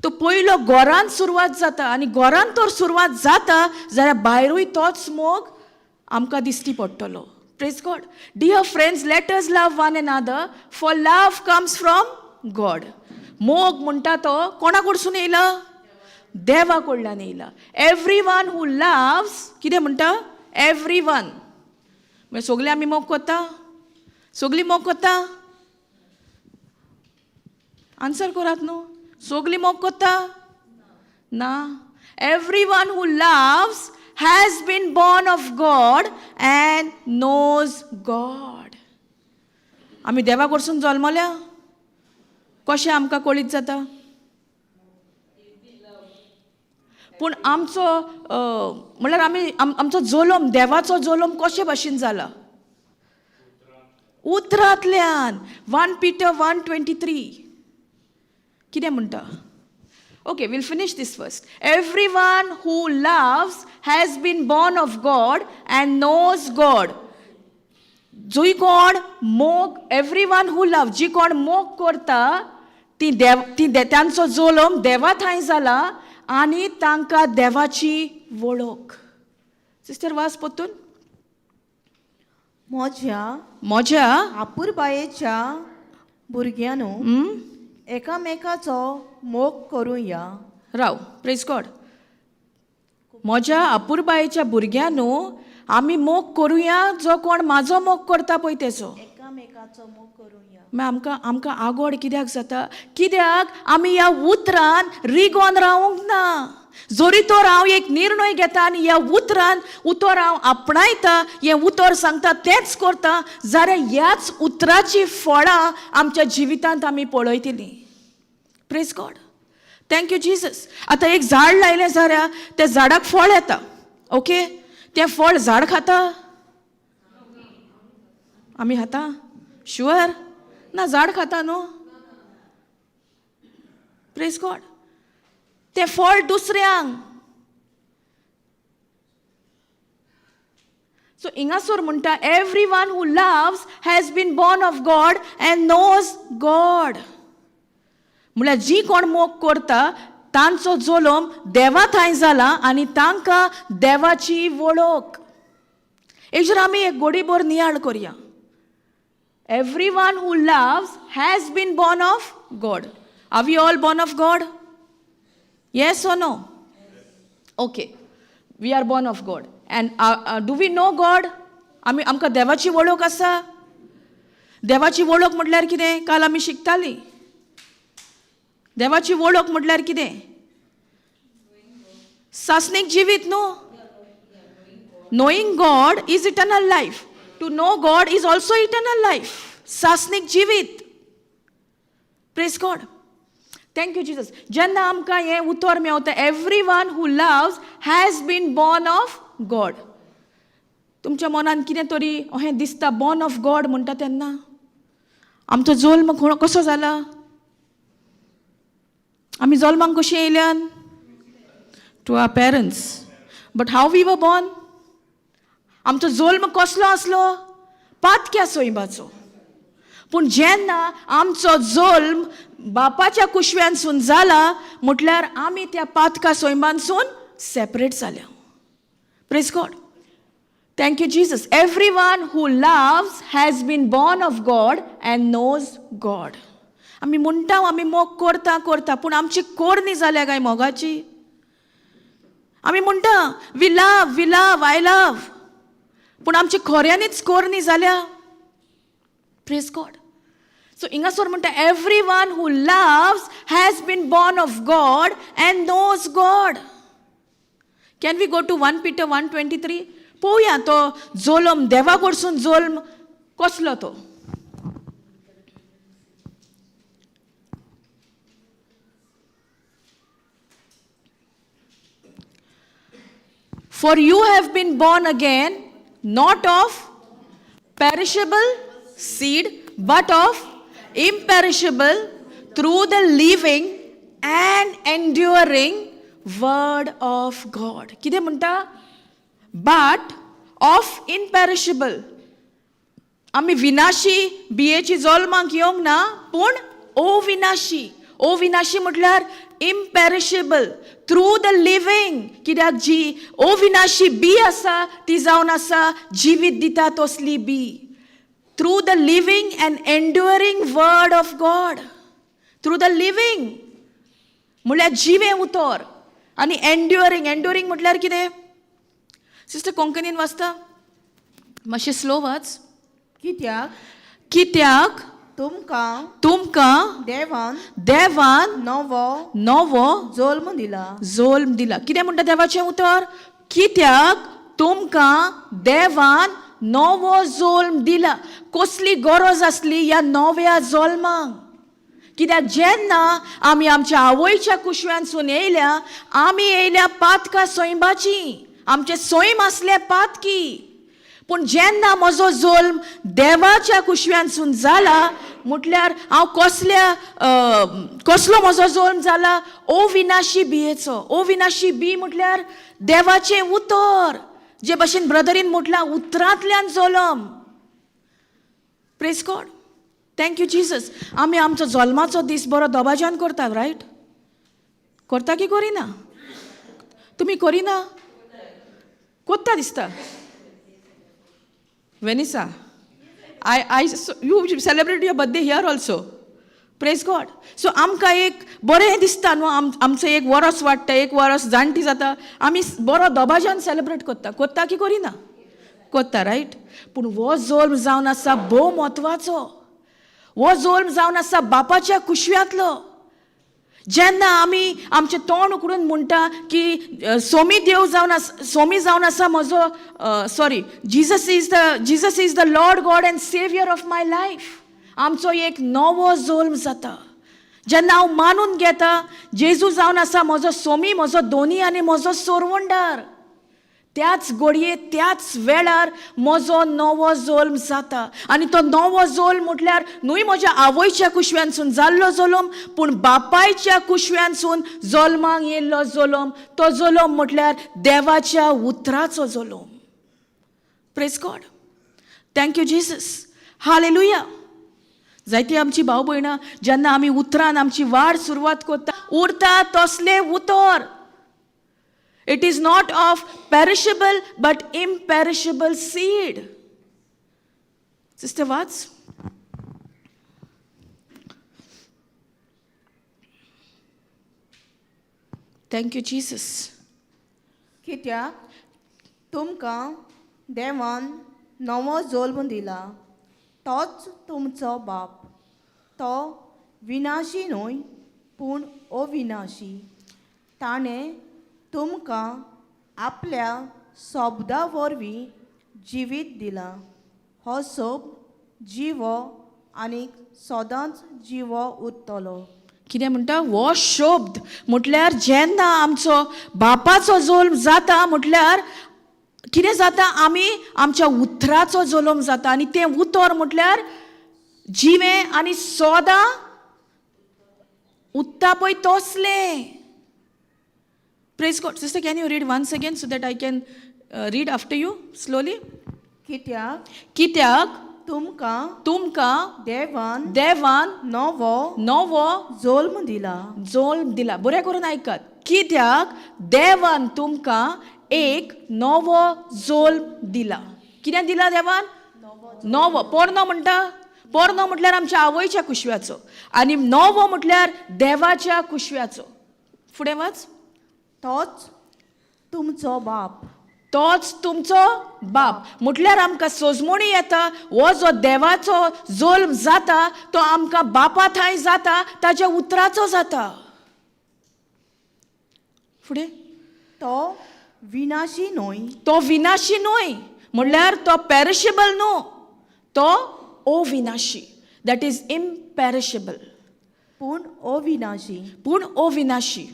तो पयलो घरान सुरवात जाता आनी घरान तर सुरवात जाता जाल्यार भायरूय तोच मोग आमकां दिश्टी पडटलो. Praise God. Dear friends, let us love one another, for love comes from God. मोग म्हणटा तो कोणा कडसून येयला? देवा कडल्यान येयला. एवरी वन who loves, कितें म्हणटा? एवरी वन मागीर सगळीं आमी मोग करता? सगळीं मोग करता? आन्सर करात न्हू. सगळीं मोग करता ना? Everyone who loves has been born of God and knows God. आमी देवा कडसून जल्मल्या कशें आमकां कळीत जाता? पूण आमचो म्हणल्यार आमी आमचो जल्म, देवाचो जल्म कशे भाशेन जाला? उतरांतल्यान. 1 Peter 1:23 कितें म्हणटा? Okay, we'll finish this first. Everyone who loves has been born of God and knows God. जोय कोण मोग, एवरी वन who love, जी कोण मोग करता ती देव ती तांचो जल्म देवा थंय जाला आनी तांकां देवाची वळख. सिस्टर, वाच परतून. म्हज्या म्हज्या आपुरबायेच्या भुरग्यांनो, एकामेकाचो मोग करुया. राव. प्रेज गॉड. म्हज्या अपुरबायेच्या भुरग्यांनो, आमी मोग करुया जो कोण म्हाजो मोग करता पळय तेजो. एकामेकाचो मोग करुया. मागीर आमकां आगोड कित्याक जाता? कित्याक आमी ह्या उतरान रिगोन रावूंक ना. जरी तर हांव एक निर्णय घेता आनी ह्या उतरान उतर हांव आपणायता, हें उतर सांगता तेंच करता जाल्यार ह्याच उतराची फळां आमच्या जिवितांत आमी पळयतलीं. Praise God, thank you Jesus. आतां एक झाड लायलें जाल्यार त्या झाडाक फळ येता. ओके, तें फळ झाड खाता? आमी खाता? शुअर ना? झाड खाता न्हू? प्रेज गॉड. तें फळ दुसऱ्यांक. सो हिंगासर म्हणटा, everyone who loves has been born of God and knows God. म्हळ्यार जी कोण मोग करता तांचो जल्म देवा थंय जाला आनी तांकां देवाची वळख. एक जर आमी एक गोडीभर नियाळ करया. Everyone who loves has been born of God. Are we all born of God? Yes or no? Okay, we are born of God. And do we know God? आमी आमकां देवाची वळख आसा? देवाची वळख म्हटल्यार कितें? काल आमी शिकतालीं. देवाची वळख म्हटल्यार कितें? सासणीक जिवीत न्हू. Knowing God is eternal life. To know God is also eternal life. सासणीक जिवीत. Praise God. Thank you Jesus. जेन्ना आमकां हें उतर मेवता, everyone who loves has been born of God, तुमच्या मनान कितें तरी अहें दिसता, बॉर्न ऑफ गॉड म्हणटा तेन्ना आमचो जल्म कसो जाला? आमी जल्माक कशीं येयल्यान? To our parents. But how we were born? आमचो जल्म कसलो आसलो? पातक्या सोयबाचो. पूण जेन्ना आमचो जल्म बापाच्या कुशव्यानसून जाला म्हटल्यार आमी त्या पातका सोयबानसून सेपरेट जाल्या. Praise God. Thank you Jesus. Everyone who loves has been born of God and knows God. आमी म्हणटा आमी मोग करता करता, पूण आमची कोरणी जाल्या काय मोगाची? आमी म्हणटा we love, we love, I love, पूण आमची खऱ्यांनीच कोरणी जाल्या? Praise God. सो हिंगासर म्हणटा everyone who loves has been born of God and knows God. Can we go to 1 Peter 1:23? पळोवया तो जोल्म, देवा कडसून जोल्म कसलो तो. For you have been born again, not of perishable seed, but of imperishable, through the living and enduring word of God. कितें म्हणटा? But of imperishable. आमी विनाशी बियेची जल्माक येवंक ना, पूण अविनाशी. अविनाशी म्हटल्यार इम्पॅरिशेबल थ्रू the living. कित्याक जी अविनाशी बी आसा ती जावन आसा जिवीत दिता तसली बी. Through the living and enduring word of God. Through the living म्हळ्यार जिवें उतर, आनी एन्ड्युअरींग. एन्ड्युअरींग म्हटल्यार कितें? सिस्टर कोंकणीन वाचता, मातशें स्लो वाच. कित्याक कित्याक तुमकां तुमकां देवान देवान नवो नवो जल्म दिला. जल्म दिला. कितें म्हणटा देवाचें उतर? कित्याक तुमकां देवान नवो जल्म दिला. कसली गरज आसली ह्या नव्या जल्माक? कित्याक जेन्ना आमी आमच्या आवयच्या कुशव्यानसून येयल्या, आमी येयल्या पातका सैंबाची. आमचें सैम आसलें पातकी. पूण जेन्ना म्हजो जल्म देवाच्या कुशव्यानसून जाला म्हटल्यार हांव कसल्या कसलो म्हजो जल्म जाला? अविनाशी बियेचो. अविनाशी बी म्हटल्यार देवाचें उतर. जे भशेन ब्रदरीन म्हटलां, उतरांतल्यान जल्म. Praise God. Thank you Jesus. आमी आमचो जल्माचो दीस बरो दबाज्यान करतात, रायट? करता की करिना? तुमी करिना? कोत्ता दिसता. Vanessa, I you celebrate your birthday here also. Praise God. So आमकां एक बरें दिसता न्हू, आमचें एक वरस वाडटा, एक वरस जाणटी जाता, आमी बरो दबाज्यान सेलेब्रेट करता. करता की करिना? करता, रायट? पूण हो जल्म जावन आसा भोव म्हत्वाचो. हो जल्म जावन आसा बापाच्या कुशव्यांतलो. जेन्ना आमी आमचें तोंड उकडून म्हणटा की सोमी देव जावन आसा, सोमी जावन आसा म्हजो, sorry, Jesus is the Lord God and saviour of my life, आमचो एक नवो जल्म जाता. जेन्ना हांव मानून घेता जेजू जावन आसा म्हजो सोमी, म्हजो दोनी आनी म्हजो सोरवंडार, त्याच घडये त्याच वेळार म्हजो नवो जल्म जाता. आनी तो नवो जल्म म्हटल्यार न्हय म्हज्या आवयच्या कुशव्यानसून जाल्लो जल्म, पूण बापायच्या कुशव्यानसून जल्माक येयल्लो जल्म. तो जल्म म्हटल्यार देवाच्या उतराचो जल्म. Praise God. Thank you Jesus. Hallelujah. जायती आमची भाव भयणां जेन्ना आमी उतरान आमची वाड सुरवात करता, उरता तसलें उतर. It is not of perishable but imperishable seed. Sister वाच. Thank you Jesus. कित्याक तुमकां देवान नवो जल्म दिला, तोच तुमचो बाप. तो विनाशी न्हय पूण अविनाशी. ताणें तुमकां आपल्या शब्दा वरवीं जिवीत दिलां. हो शब्द जिवो आनी सदांच जिवो उरतलो. कितें म्हणटा हो शब्द म्हटल्यार जेन्ना आमचो बापाचो जल्म जाता म्हटल्यार कितें जाता, आमी आमच्या उतराचो जल्म जाता आनी तें उतर म्हटल्यार जिवें आनी सोदां उत्ता पळय तसलें. Praise God. Sister, can you read once again so that I can read after you slowly? कित्याक कित्याक तुमकां तुमकां देवान देवान नवो नवो जल्म दिला. जल्म दिला. बरें करून आयकात. कित्याक देवान तुमकां एक नवो जल्म दिला. कितें दिला देवान? नवो. पोरनो म्हणटा, पोरनो म्हटल्यार आमच्या आवयच्या कुशव्याचो आनी नवो म्हटल्यार देवाच्या कुशव्याचो. फुडें वाच. तोच तुमचो बाप. तोच तुमचो बाप म्हटल्यार आमकां सोजमणी येता, हो जो देवाचो जल्म जाता तो आमकां बापा थंय जाता, ताच्या उतराचो जाता. फुडें. तो विनाशी न्हय तो विनाशी न्हय म्हणल्यार तो पॅरिशेबल न्हू, तो अविनाशी, that is इम्पॅरिशेबल. पूण अविनाशी. पूण अविनाशी.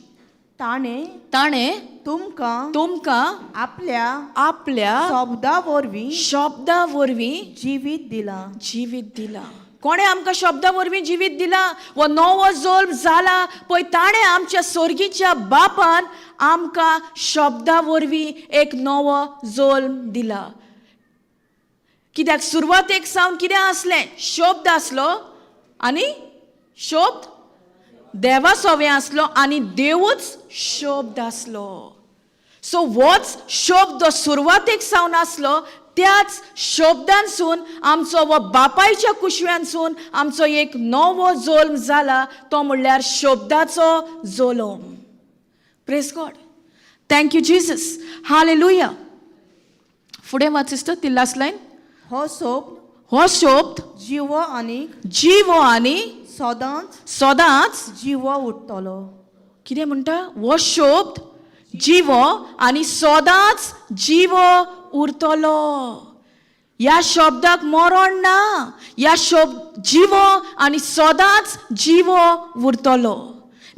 ताणें ताणें तुमकां तुमकां आपल्या आपल्या शब्दा वरवीं शब्दा वरवीं जिवीत दिलां. जिवीत दिलां. कोणें आमकां शब्दा वरवीं जिवीत दिलां? हो नवो जल्म जाला पळय ताणें आमच्या सोर्गीच्या बापान आमकां शब्दा वरवीं एक नवो जल्म दिला. कित्याक सुरवातेक सावन कितें आसलें? शब्द आसलो आनी शब्द देवा सोवें आसलो आनी देवूच शब्द आसलो. सो होच शब्द सुरवातेक सावन आसलो, त्याच शब्दांसून आमचो व बापायच्या कुशव्यांसून आमचो एक नवो जल्म जाला, तो म्हणल्यार शब्दाचो जल्म. Praise God. Thank you Jesus. Hallelujah. फुडें वाच सिस्टर, ती लास्ट लायन. हो शब्द हो शब्द जिवो आनी जिवो आनी सदांच सदांच जिवो उरतलो. कितें म्हणटा? हो शब्द जिवो आनी सदांच जिवो उरतलो. ह्या शब्दाक मरण ना. ह्या शब्द जिवो आनी सदांच जिवो उरतलो.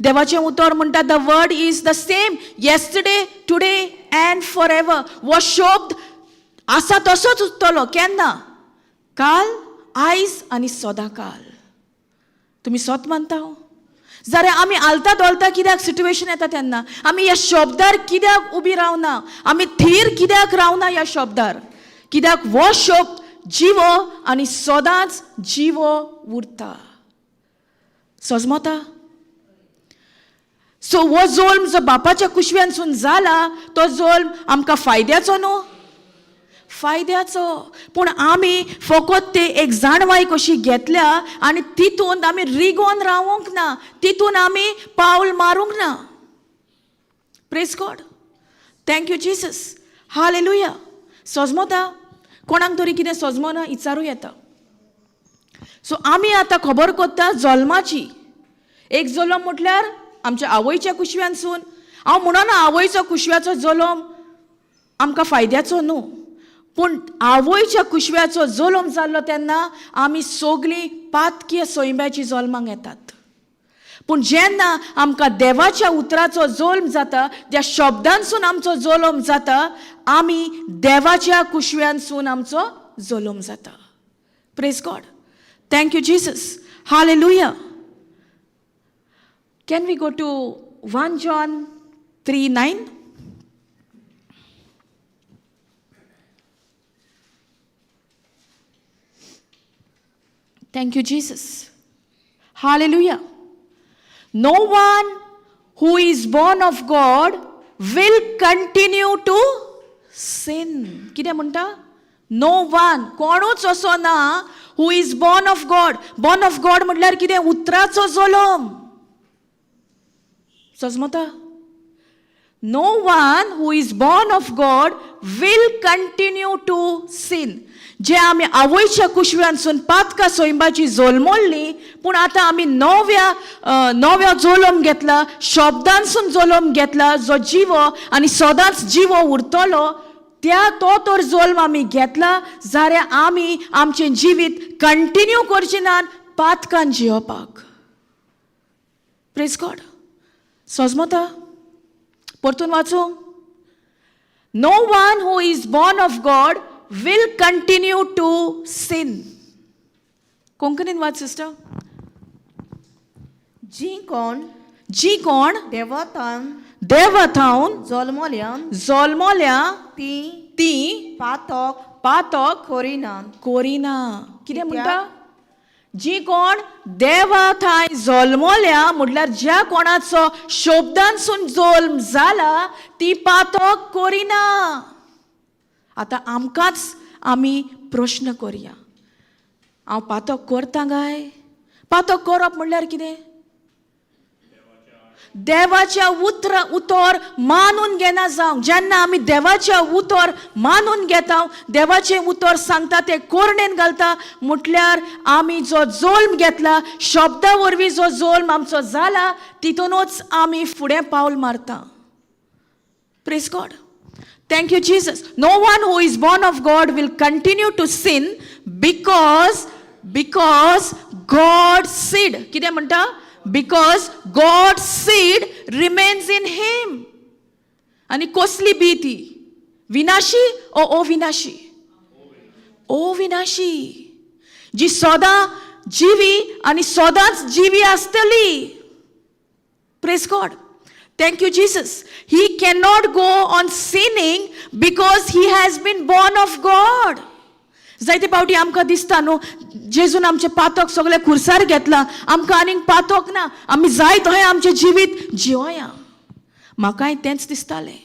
देवाचें उतर म्हणटा, the word is the same yesterday, today and forever. हो शब्द आसा तसोच उरतलो. केन्ना? काल, आयज आनी सदां काल. तुमी सत मानता हो? जाल्यार आमी आलता दोलता कित्याक सिट्युएशन येता तेन्ना आमी ह्या शब्दार कित्याक उबी रावना? आमी थीर कित्याक रावना ह्या शब्दार? कित्याक हो शब्द जिवो आनी सदांच जिवो उरता. सजमता. सो हो जल्म जो बापाच्या कुशव्यानसून जाला तो जल्म आमकां फायद्याचो न्हू, फायद्याचो. पूण आमी फकत ते एक जाणवाय कशी घेतल्या आनी तितून आमी रिगोन रावोंक ना, तितून आमी पावल मारूंक ना. Praise God. Thank you Jesus. Hallelujah. सजमता. कोणाक तरी कितें सजमना इचारूं येता. सो आमी आतां खबर कोत्ता जल्माची. एक जल्म म्हटल्यार आमच्या आवयच्या कुशव्यानसून. हांव म्हणना आवयचो कुशव्याचो जल्म आमकां फायद्याचो न्हू, पूण आवयच्या कुशव्याचो जल्म जाल्लो तेन्ना आमी सगलीं पातकीय सैम्याची जल्माक येतात. पूण जेन्ना आमकां देवाच्या उतराचो जल्म जाता, त्या शब्दांसून आमचो जल्म जाता, आमी देवाच्या कुशव्यांसून आमचो जल्म जाता. Praise God. Thank you Jesus. Hallelujah. Can we go to 1 John 3:9? Thank you, Jesus. Hallelujah. No one who is born of God will continue to sin. कितें म्हणटा? नो वन, कोणूच असो ना who is born of God. Born of God म्हटल्यार कितें? उतराचो जल्म. सजमता? No one who is born of God will continue to sin. जे आमी आवयच्या कुशव्यानसून पातका सोयंबाची जल्मल्ली, पूण आतां आमी नव्या जल्म घेतला, शब्दांसून जल्म घेतला, जो जिवो आनी सदांच जिवो उरतलो, त्या तो तर जल्म आमी घेतला जाल्यार आमी आमचें जिवीत कंटिन्यू करचे नात पातकान जियोपाक. प्रेज गॉड. सजमता? परतून वाचूं. No one who is born of God will continue to sin. कोंकणीन वाच सिस्टर. जी कोण जी कोण देवतान देवा थावन जल्मल्यान जल्मल्या ती ती पातक पातक करिनात. कोरिना. कितें म्हणटा? जी कोण देवा थांय जल्मल्या, म्हटल्यार ज्या कोणाचो शब्दांसून जल्म जाला, ती पातक कोरिना. आतां आमकांच आमी प्रश्न करया, हांव पातक करता काय? पातक करप म्हणल्यार कितें? देवाच्या उतर मानून घेना जावंक. जेन्ना आमी देवाच्या उतर मानून घेता, देवाचें उतर सांगता तें कोरणेन घालता, म्हटल्यार आमी जो जल्म घेतला, शब्दा वरवीं जो जल्म आमचो जाला, तितूनच आमी फुडें पावल मारता. Praise God. Thank you Jesus. No one who is born of God will continue to sin because God seed, कितें म्हणटा? Because God seed remains in him. आनी कसली बी ती? विनाशी ओ अविनाशी? अविनाशी, जी सदां जिवी आनी सदांच जिवी आसतली. Praise God. Thank you Jesus. He cannot go on sinning because he has been born of God. जायते फावटी आमकां दिसता न्हू, जेजून आमचें पातक सगळें खुर्सार घेतलां, आमकां आनीक पातक ना, आमी जाय तशें आमचें जिवीत जिवया. म्हाकाय तेंच दिसतालें.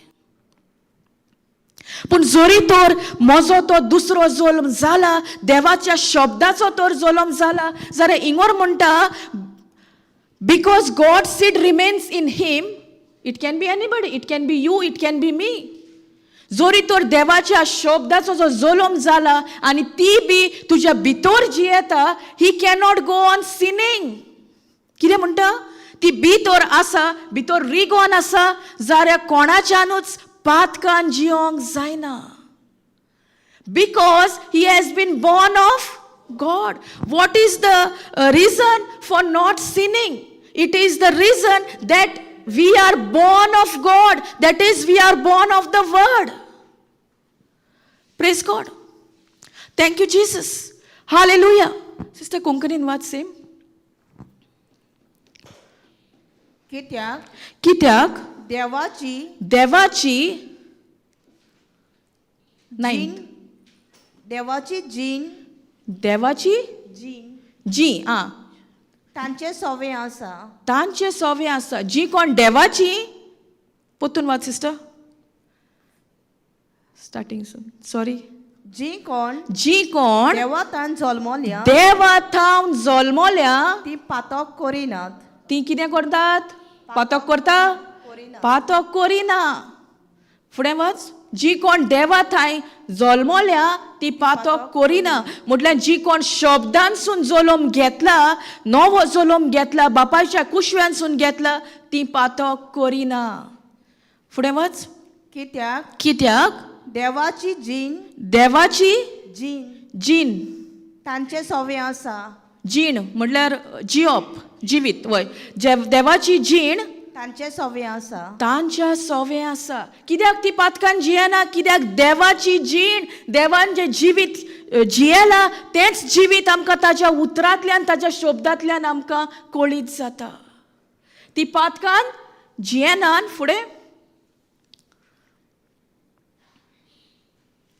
पूण जरी तर म्हजो तो दुसरो जल्म जाला, देवाच्या शब्दाचो तर जल्म जाला, जाल्यार इंगोर म्हणटा, because God seed remains in him. It can be anybody, it can be you, it can be me. जोरी तर देवाच्या शब्दाचो जो जल्म जाला आनी ती बी तुज्या भितर जी येता, he cannot go on sinning. कितें म्हणटा? ती भितर आसा, भितर रिगोन आसा जाल्यार कोणाच्यानूच पातकान जियोंक जायना, because he has been born of God. What is the reason for not sinning? It is the reason that we are born of God. That is, we are born of the Word. Praise God. Thank you, Jesus. Hallelujah. Sister, कोंकणीन watch same. कित्याक कित्याक देवाची देवाची नाही जीण, देवाची जीण देवाची जीण जी आं तांचे सवे आसा. तांचे सवे आसा. जी कोण देवाची, परतून वाच सिस्टर, स्टार्टिंग सॉरी. जी कोण जी कोण देवातान जल्मल्या देवा थावन जल्मल्या ती पातक करिनात. ती कितें करतात? पातक करता? करिनात. पातक करिना. फुडें वच. जी कोण देवा थांय जल्मल्या ती पातक करिना, म्हटल्यार जी कोण शब्दांसून जल्म घेतला, नवो जल्म घेतला, बापायच्या कुशव्यांसून घेतला, ती पातक करिना. फुडें वच. कित्याक कित्याक देवाची जीण देवाची जीण जीण तांचे सवे आसा. जीण म्हटल्यार जियोप, जिवीत वय. देवाची जीण तांचे सवे आसा. तांच्या सोवे आसा. कित्याक ती पातकान जियेना? कित्याक देवाची जीण, देवान जें जिवीत जियेला तेंच जिवीत आमकां ताच्या उतरांतल्यान, ताच्या शब्दांतल्यान आमकां कळीत जाता. ती पातकान जियेनान. फुडें.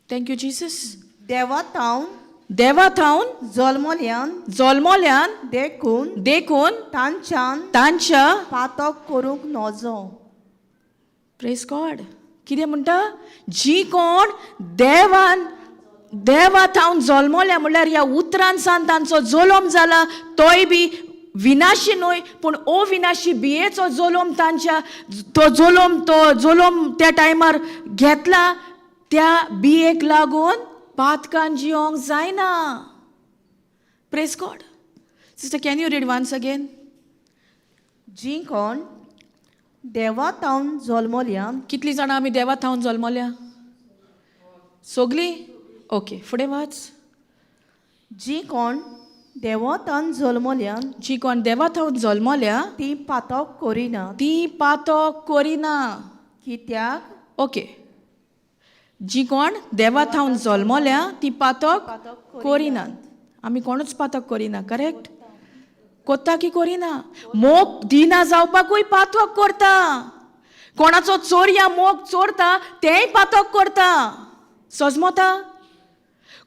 Thank you Jesus. देवा थावन देवा थावन जल्मल्यान जल्मल्यान देखून देखून तांच्यान तांच्या पातक करूंक नजो. Praise God. कितें म्हणटा? जी कोण देवान देवा थावन जल्मल्या, म्हणल्यार ह्या उतरान सान तांचो जल्म जाला, तोय बी विनाशी न्हय पूण अविनाशी बियेचो जल्म, तांच्या तो जल्म त्या टायमार घेतला, त्या बियेक लागून पातकान जियोंक जायना. Praise God. Sister, can you read once again? जी कोण देवा तावन जल्मल्या. कितली जाणां आमी देवा थावन जल्मल्या? सोगली? ओके, फुडें वाच. जी कोण देवा तावन जल्मल्या, जी कोण देवा थावन जल्मल्या, ती पातक करिना. ती पातक करिना. कित्याक ओके, जी कोण देवा थावन जल्मल्या ती पातक पातक करिनात. आमी कोणूच पातक करिना, करेक्ट? कोत्ता की करिना? मोग दिना जावपाकूय पातक करता. कोणाचो चोरया मोग चोरता, तेंय पातक करता. सजमता?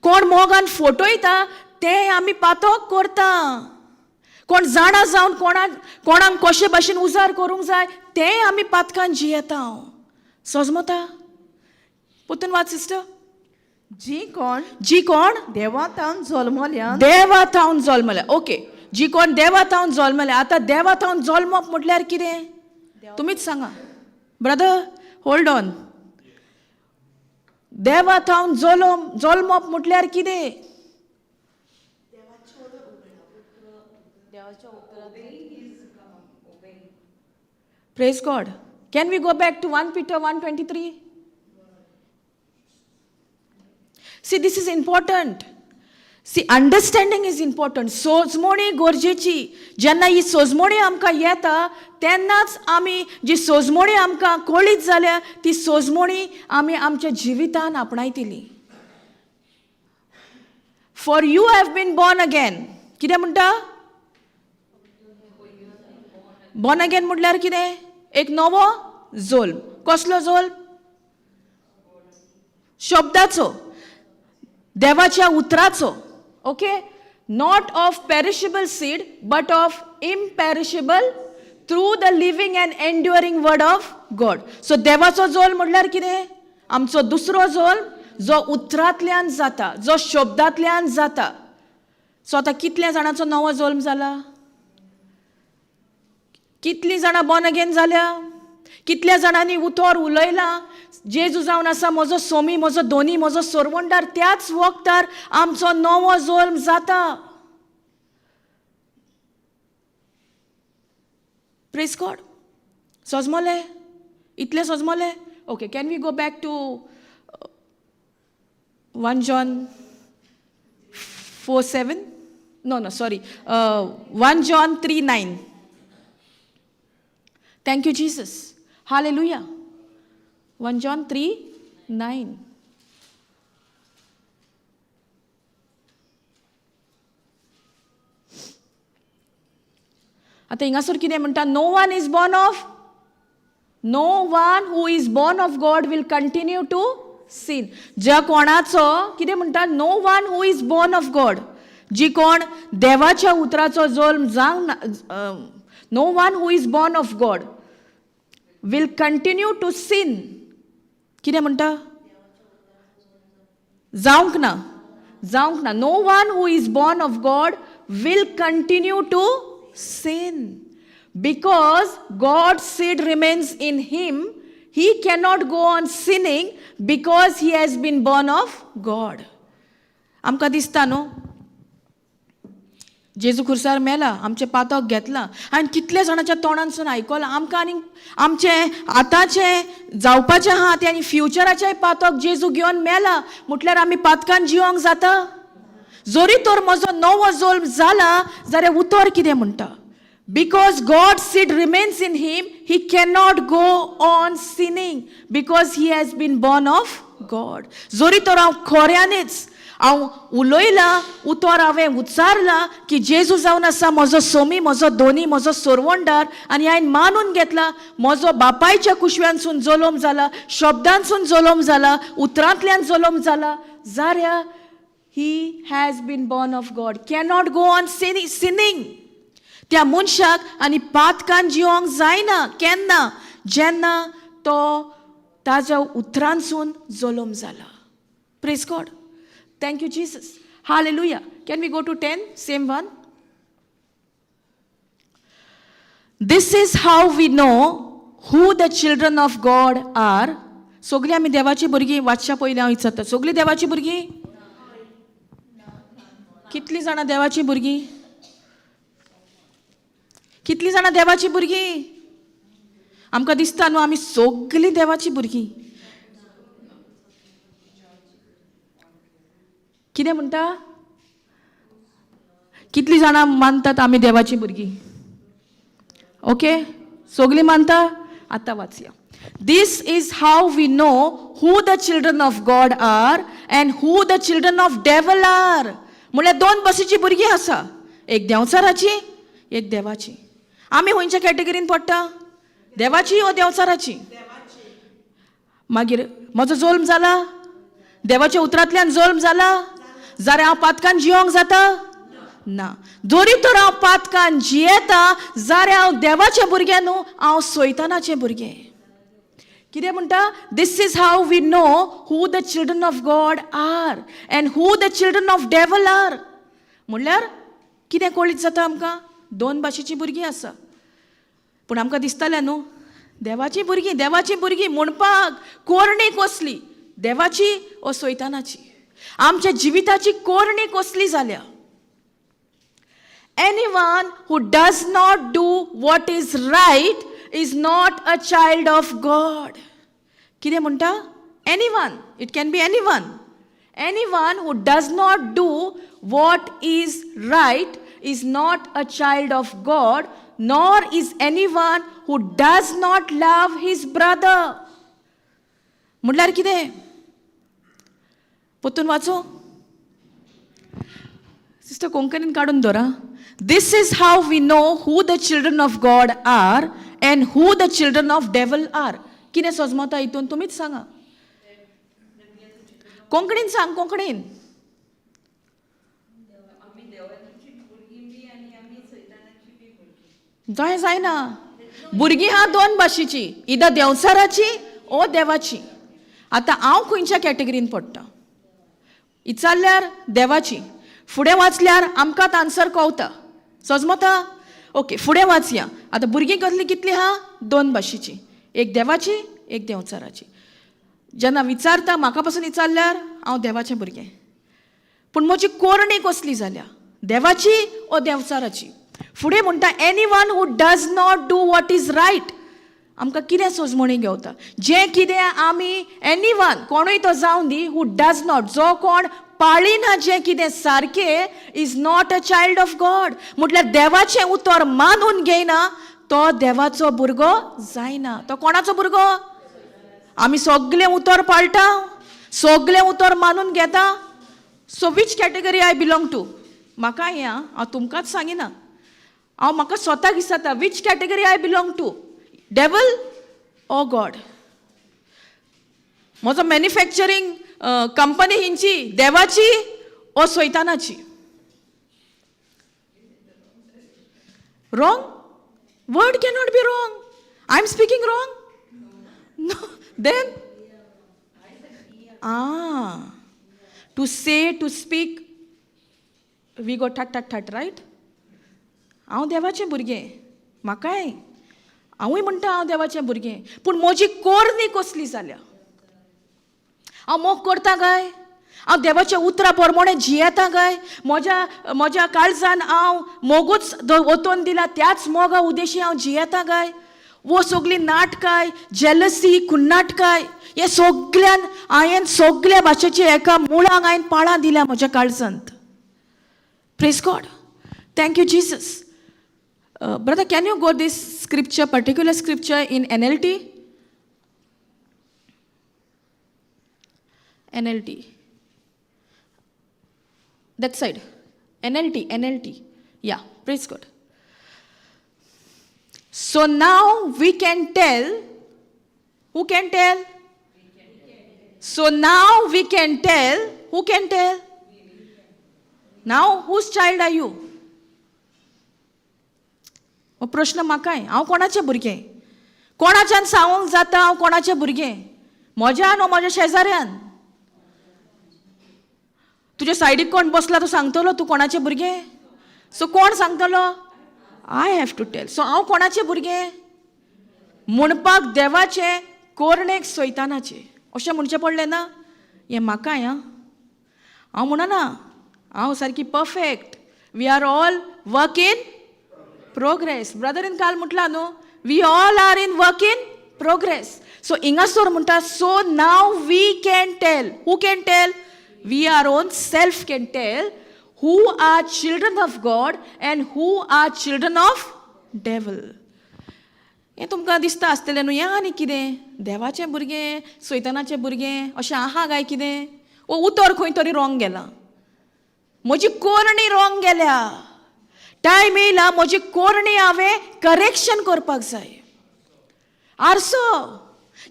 कोण मोगान फटयता, तेंय आमी पातक करता. कोण जाणा जावन कोणाक कोणाक कशे भाशेन उजार करूंक जाय, तेंय आमी पातकान जियेता. सजमता? परतून वाच, सिस्टर. जी कोण जी कोण देवा तावन जल्मल्या, देवा थावन जल्मल्या. ओके, जी कोण देवा थावन जल्मल्या. आतां देवा थावन जल्मप म्हटल्यार कितें, तुमीच सांगा. Brother, hold on. देवा थावन जल्मप म्हटल्यार कितें? Praise God. Can we go back to 1 Peter 1:23? See, this is important. See, understanding is important. सोजमणी गरजेची. जेन्ना ही सोजमणी आमकां येता, तेन्नाच आमी जी सोजमणी आमकां कळीत जाल्या, ती सोजमणी आमी आमच्या जिवितान आपणायतली. For you have been born again. कितें म्हणटा? बॉर्न अगेन म्हटल्यार कितें? एक नवो जोल्म. कसलो जोल्म? शब्दाचो, देवाच्या उतराचो. Okay, not of perishable seed but of imperishable through the living and enduring word of God. So देवाचो जोल म्हटल्यार कितें? आमचो दुसरो जोल जो उतरांतल्यान जाता, जो शब्दांतल्यान जाता. सो आतां कितल्या जाणांचो नवो जल्म जाला? कितलीं जाणां बॉर्न अगेन जाल्या? कितल्या जाणांनी उतर उलयलां, जेजू जावन आसा म्हजो सोमी, म्हजो धनी, म्हजो सोरवंडार? त्याच वखदार आमचो नवो जल्म जाता. Praise God. सजमले? इतलें सजमले? Okay, can we go back to 1 John 4:7? No, sorry, 1 John 3:9. Thank you, Jesus. Hallelujah. 1 John 3:9. आतां हिंगासर कितें म्हणटा? No one who is born of God will continue to sin. ज्या कोणाचो, कितें म्हणटा? No one who is born of God, जी कोण देवाच्या उतराचो जल्म जावंक, no one who is born of God will continue to sin. कितें म्हणटा? जावंक ना, जावंक ना. No one who is born of God will continue to sin because God seed remains in him. He cannot go on sinning because he has been born of God. आमकां दिसता न्हू, जेजू खुर्सार मेला, आमचें पातक घेतलां. आनी कितल्या जाणाच्या तोंडानसून आयकलां, आमकां आनी आमचें आतांचें जावपाचें आहा तें आनी फ्युचराचेंय पातक जेजू घेवन मेला म्हटल्यार आमी पातकान जिवंक जाता? जरी तर म्हजो नवो जल्म जाला जाल्यार उतर कितें म्हणटा? Because God seed remains in him, he cannot go on sinning because he has been born of God. जरी तर हांव खऱ्यांनीच हांव उलयलां उतर, हांवें उच्चारलां की जेजू जावन आसा म्हजो सोमी, म्हजो धनी, म्हजो सोरवंडार आनी हांवें मानून घेतला, म्हजो बापायच्या कुशव्यानसून जल्म जाला, शब्दांसून जल्म जाला, उतरांतल्यान जल्म जाला, जाल्यार he has been born of God cannot go on sinning. त्या मनशाक आनी पातकान जिवंक जायना. केन्ना? जेन्ना तो ताज्या उतरांसून जल्म जाला. Praise God. Thank you Jesus. Hallelujah. Can we go to 10, same one? This is how we know who the children of God are. सगळीं आमी देवाची भुरगीं. वाचच्या पयलीं हांव विचारता, सगळीं देवाची भुरगीं? कितलीं जाणां देवाची भुरगीं? कितलीं जाणां देवाची भुरगीं? आमकां दिसता न्हू आमी सगळीं देवाची भुरगीं. कितें म्हणटा? कितलीं जाणां मानतात आमी देवाची भुरगीं? ओके, सगळीं मानता? आतां वाचया. This is how we know who the children of God are and who the children of devil are. म्हणल्यार दोन बसीची भुरगीं आसा, एक देंवचाराची, एक देवाची. आमी खंयच्या कॅटेगरीन पडटा? देवाची ओ देंवचाराची? मागीर म्हजो जल्म जाला देवाच्या उतरांतल्यान? जल्म जाला जाल्यार हांव पातकान जियोंक जाता ना. जरी तर हांव पातकान जियेता जाल्यार हांव देवाचें भुरगें न्हू, हांव सैतानाचें भुरगें. कितें म्हणटा? This is how we know who the children of God are and who the children of devil are. म्हणल्यार कितें कळीत जाता आमकां? दोन भाशेचीं भुरगीं आसा. पूण आमकां दिसतालें न्हू देवाचीं भुरगीं, देवाचीं भुरगीं म्हणपाक कोरणी कसली, देवाची ओ सैतानाची? आमच्या जिविताची कोरणी कसली जाल्या? Anyone who does not do what is right is not a child of God. कितें म्हणटा? Anyone, it can be anyone. Anyone who does not do what is right is not a child of God, nor is anyone who does not love his brother. म्हणल्यार कितें? परतून वाचो sister, कोंकणीन काडून दवरा. This is how we know who the children of God are and who the children of devil are. कितें सजमता हितून तुमीच सांगा. कोंकणीन सांग, कोंकणीन. आमी देवाची भुरगीं बी आनी आमी सैतानाची बी भुरगीं. जाय जायना. भुरगीं आहा दोन भाशेची, इदा देंवचाराची ओ देवाची. आतां हांव खंयच्या कॅटेगरीन पडटा? विचारल्यार देवाची. फुडें वाचल्यार आमकांच आन्सर कवता. सजमता? ओके, फुडें वाचया. आतां भुरगीं कसलीं, कितलीं आहा? दोन भाशेची, एक देवाची, एक देंवचाराची. जेन्ना विचारता, म्हाका पासून विचारल्यार हांव देवाचें भुरगें. पूण म्हजी कोरणी कसली जाल्या, देवाची ओ देंवचाराची? फुडें म्हणटा, anyone who does not do what is right. आमकां कितें सोजमणी घेवता? जें कितें आमी, एनी वन, कोणूय तो जावं दी, who does not, जो कोण पाळिना जें कितें सारकें, is not a child of God. म्हटल्यार देवाचें उतर मानून घेयना तो देवाचो भुरगो जायना. तो कोणाचो भुरगो? आमी सगलें उतर पाळटा, सगलें उतर मानून घेता. So which category I belong to? म्हाका हें आं, हांव तुमकांच सांगिना, हांव म्हाका स्वताक विचारता, which category I belong to, devil or God? म्हजो मॅन्युफॅक्चरींग कंपनी हिंची, देवाची ओ सैतानाची? Wrong word cannot be wrong. I am speaking wrong? No. Then to say, to speak, we go that that that, right? हांव देवाचें भुरगें. म्हाकाय हांवूय म्हणटा हांव देवाचें भुरगें, पूण म्हजी कोरणी कसली जाल्या? हांव मोग करता काय? हांव देवाच्या उतरा प्रमाणे जियेता काय? म्हज्या काळजान हांव मोगूच ओतोन दिला, त्याच मोगा उद्देशी हांव जियेता काय? वो सगळीं नाटकाय, जेलसी, कुन्नाटकाय, हे सगल्यान हांवें सगल्या भाशेची एका मुळांक हांवें पाळां दिल्या म्हज्या काळजांत. Praise God. Thank you Jesus. Brother, can you go this scripture, particular scripture in NLT? NLT, that side. NLT, NLT. Yeah, praise God. So now we can tell. Who can tell? So now we can tell. Who can tell? Now, whose child are you? हो प्रश्न म्हाकाय, हांव कोणाचें भुरगें? कोणाच्यान सांगूंक जाता हांव कोणाचें भुरगें? म्हज्यान ओ म्हज्या शेजाऱ्यान? तुज्या सायडीक कोण बसला तो सांगतलो तूं कोणाचें भुरगें? सो कोण सांगतलो? I have to tell. So हांव कोणाचें भुरगें म्हणपाक देवाचें, कोरणेक सैतानाचें, अशें म्हणचें पडलें ना? हें म्हाकाय आं, हांव म्हणना हांव सारकी perfect. We are all work in progress. ब्रदरीन काल म्हटलां न्हू, we all are in work in progress. So हिंगासर म्हणटा, so now we can tell. Who can tell? We our own self can tell who are children of God and who are children of devil. हें तुमकां दिसता आसतलें न्हू, हें आनी कितें देवाचें भुरगें सैतानाचें भुरगें अशें आहा काय कितें? ओ उतर खंय तरी रॉंग गेलां, म्हजी कोरणी रॉंग गेल्या. टायम येयला म्हजी कोरणी हांवें करेक्शन करपाक जाय. आरसो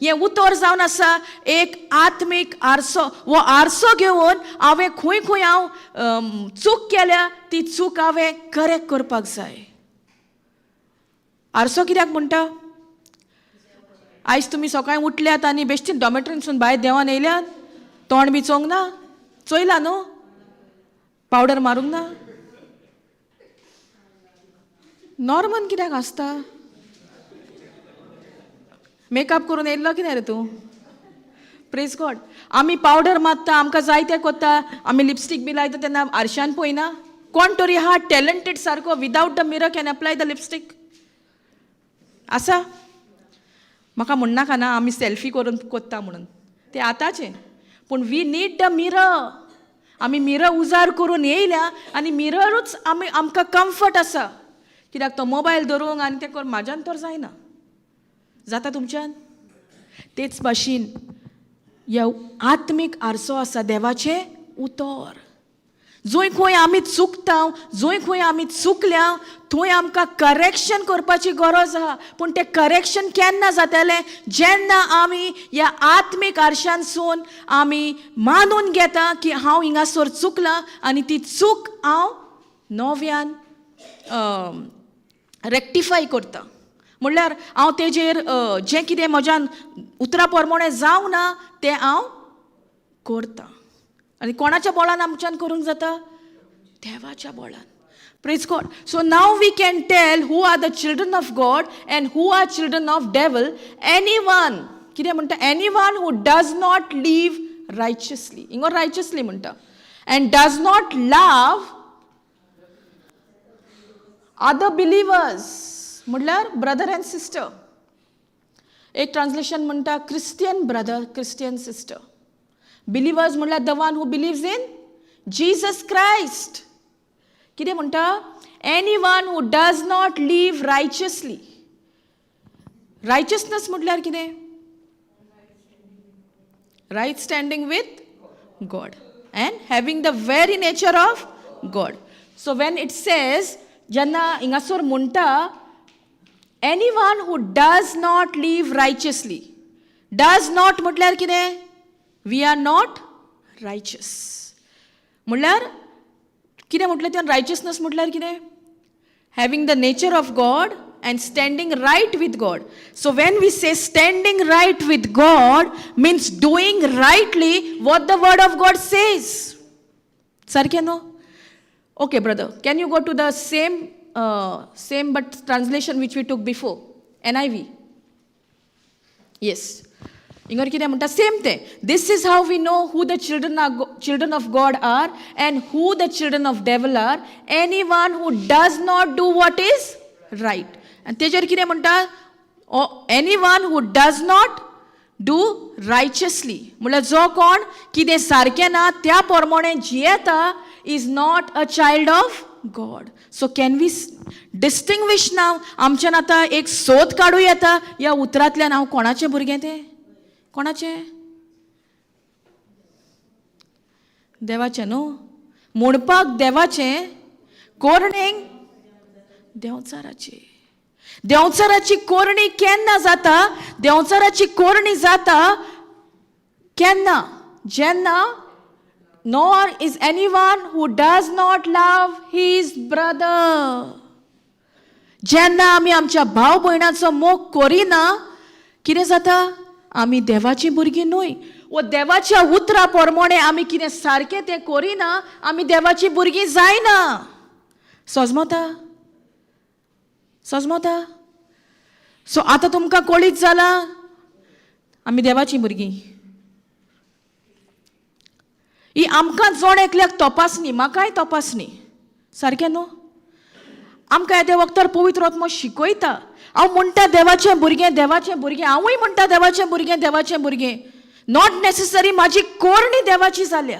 हें उतर जावन आसा एक आत्मीक आरसो. हो आरसो घेवन हांवें खंय खंय हांव चूक केल्या ती चूक हांवें करेक्ट करपाक जाय. आरसो कित्याक म्हणटा? आयज तुमी सकाळीं उठल्यात आनी बेश्टी डॉमेट्रीनसून भायर देंवन येयल्यात, तोंड बी चोवंक ना, चोयला न्हू, पावडर मारूंक ना. नॉर्मन कित्याक आसता? मेकअप करून येयल्लो कितें रे तूं? Praise God. आमी पावडर मारता, आमकां जाय तें कोत्ता, आमी लिपस्टीक बी लायता तेन्ना आरशान पळयना. कोण तरी आहा टॅलंटेड सारको without the mirror can apply the lipstick आसा. म्हाका म्हणनाका ना आमी सेल्फी करून कोत्ता म्हणून, तें आतांचें. पूण we need the mirror. आमी मिरर उजार करून येयल्या आनी मिररूच आमी आमकां कम्फर्ट आसा. कित्याक तो मोबायल धरूंक आनी तें करून म्हाज्यान तर जायना. जाता तुमच्यान? तेच भाशेन ह्या आत्मीक आरसो आसा देवाचें उतर. जंय खंय आमी चुकता, जंय खंय आमी चुकल्या थंय आमकां करेक्शन करपाची गरज आहा. पूण तें करेक्शन केन्ना जातलें? जेन्ना आमी ह्या आत्मीक आरशानसून आमी मानून घेता की हांव हिंगासर चुकलां आनी ती चूक हांव नव्यान रेक्टिफाय करता. म्हणल्यार हांव तेजेर जें कितें म्हज्यान उतरा प्रमाणें जावंक ना तें हांव करता. आनी कोणाच्या बळान आमच्यान करूंक जाता? देवाच्या बळान. Praise God. So now we can tell who are the children of God and who are children of devil. Any one, कितें म्हणटा? Any one who does not live righteously. हिंगा रायचियसली म्हणटा, and does not love other believers, म्हणल्यार brother and sister. एक translation म्हणटा Christian brother, Christian sister. Believers म्हणल्यार the one who believes in Jesus Christ. कितें म्हणटा? Any one who does not live righteously. Righteousness म्हटल्यार कितें? Right standing with God and having the very nature of God. So when it says, जेन्ना हिंगासर म्हणटा any one who does not live righteously, does not म्हटल्यार कितें? We are not righteous. म्हणल्यार कितें म्हटलें तुवें? रायचियसनस म्हटल्यार कितें? Having the nature of God and standing right with God. So when we say standing right with God means doing rightly what the word of God says. सारकें न्हू? Okay brother, can you go to the same but translation which we took before, NIV? Yes. हिंगर कितें म्हणटा? Same तें. This is how we know who the children of God are and who the children of devil are. Any one who does not do what is right. आनी तेजेर कितें म्हणटा? Any one who does not do righteously म्हणल्यार जो कोण कितें सारकें ना त्या प्रमाणे जियेता is not a child of God. So can we distinguish now? आमच्यान आतां एक सोद काडूं येता ह्या उतरांतल्यान हांव कोणाचें भुरगें तें? कोणाचें? देवाचें न्हू? म्हणपाक देवाचें, कोरणेक देंवचाराचें. देंवचाराची कोरणी केन्ना जाता? देंवचाराची कोरणी जाता केन्ना? जेन्ना nor is anyone who does not love his brother. जेन्ना आमी आमच्या भाव भयणाचो मोग करिना. कितें जाता? आमी देवाचीं भुरगीं न्हय. वो देवाच्या उतरा प्रमाणे आमी कितें सारकें तें करिना, आमी देवाचीं भुरगीं जायना. सजमता? सजमता? सो आतां तुमकां कळीत जालां आमी देवाचीं भुरगीं. ही आमकां जण एकल्याक तपासणी, म्हाकाय तपासणी, सारकें न्हू? आमकां येद्या वखदार पवित्र आत्मो शिकयता. हांव म्हणटा देवाचें भुरगें, देवाचें भुरगें, हांवूय म्हणटा देवाचें भुरगें, देवाचें भुरगें. Not necessary म्हाजी कोरणी देवाची जाल्या,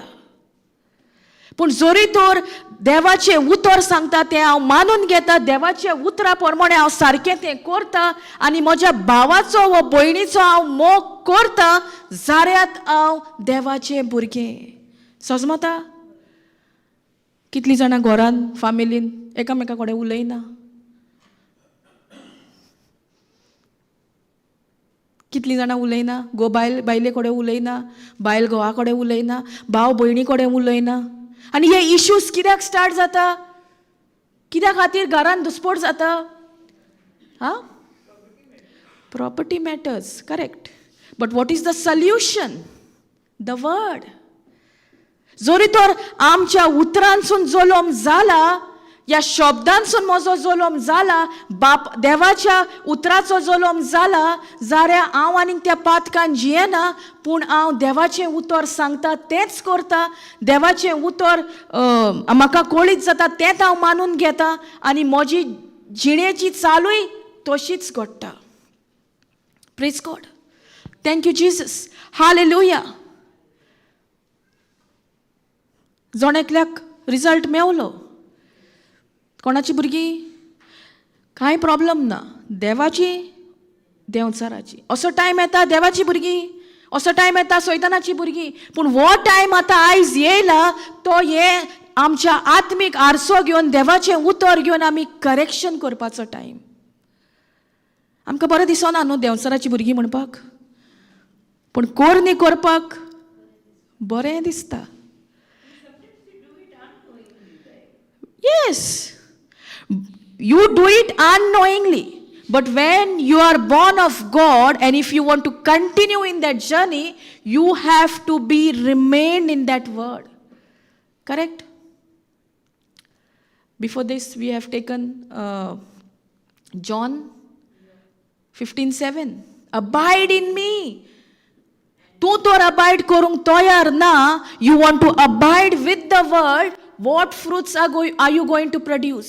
पूण जरी तर देवाचें उतर सांगता तें हांव मानून घेता, देवाच्या उतरा प्रमाणे हांव सारकें तें करता आनी म्हज्या भावाचो वा भयणीचो हांव मोग करता जाल्यार हांव देवाचें भुरगें. सजमता? कितलीं जाणां घरान फामिलीन एकामेका कडेन उलयना? कितलीं जाणां उलयना? घोव बायल बायले कडेन उलयना, बायल घोवा कडेन उलयना, भाव भयणी कडेन उलयना. आनी हे इश्यूज कित्याक स्टार्ट जाता? कित्या खातीर घरान दुस्पोट जाता? हा, property matters, correct. But what is the solution? The word. जरी तर आमच्या उतरांसून जल्म जाला, ह्या शब्दांसून म्हजो जल्म जाला, बाप देवाच्या उतराचो जल्म जाला जाल्यार हांव आनीक त्या पातकान जियेना, पूण हांव देवाचें उतर सांगता तेंच करता. देवाचें उतर म्हाका कळीत जाता तेंच हांव मानून घेता आनी म्हजी जिणेची चालूय तशीच घडटा. Praise God. Thank you Jesus. Hallelujah. जण एकल्याक रिजल्ट मेवलो. कोणाची भुरगीं कांय प्रॉब्लम ना, देवाची देंवचाराची. असो टायम येता देवाची भुरगीं, असो टायम येता सैतानाची भुरगीं. पूण हो टायम आतां आयज येयला तो हे आमच्या आत्मीक आरसो घेवन देवाचें उतर घेवन आमी करेक्शन करपाचो टायम. आमकां बरें दिसना न्हू देंवचाराची भुरगीं म्हणपाक, पूण कोरनी करपाक बरें दिसता. Yes, you do it unknowingly, but when you are born of God and if you want to continue in that journey, you have to be remain in that word. Correct? Before this we have taken John 15:7. Abide in me. तूं तर abide करूंक तयार ना, you want to abide with the world, what fruits are you going to produce?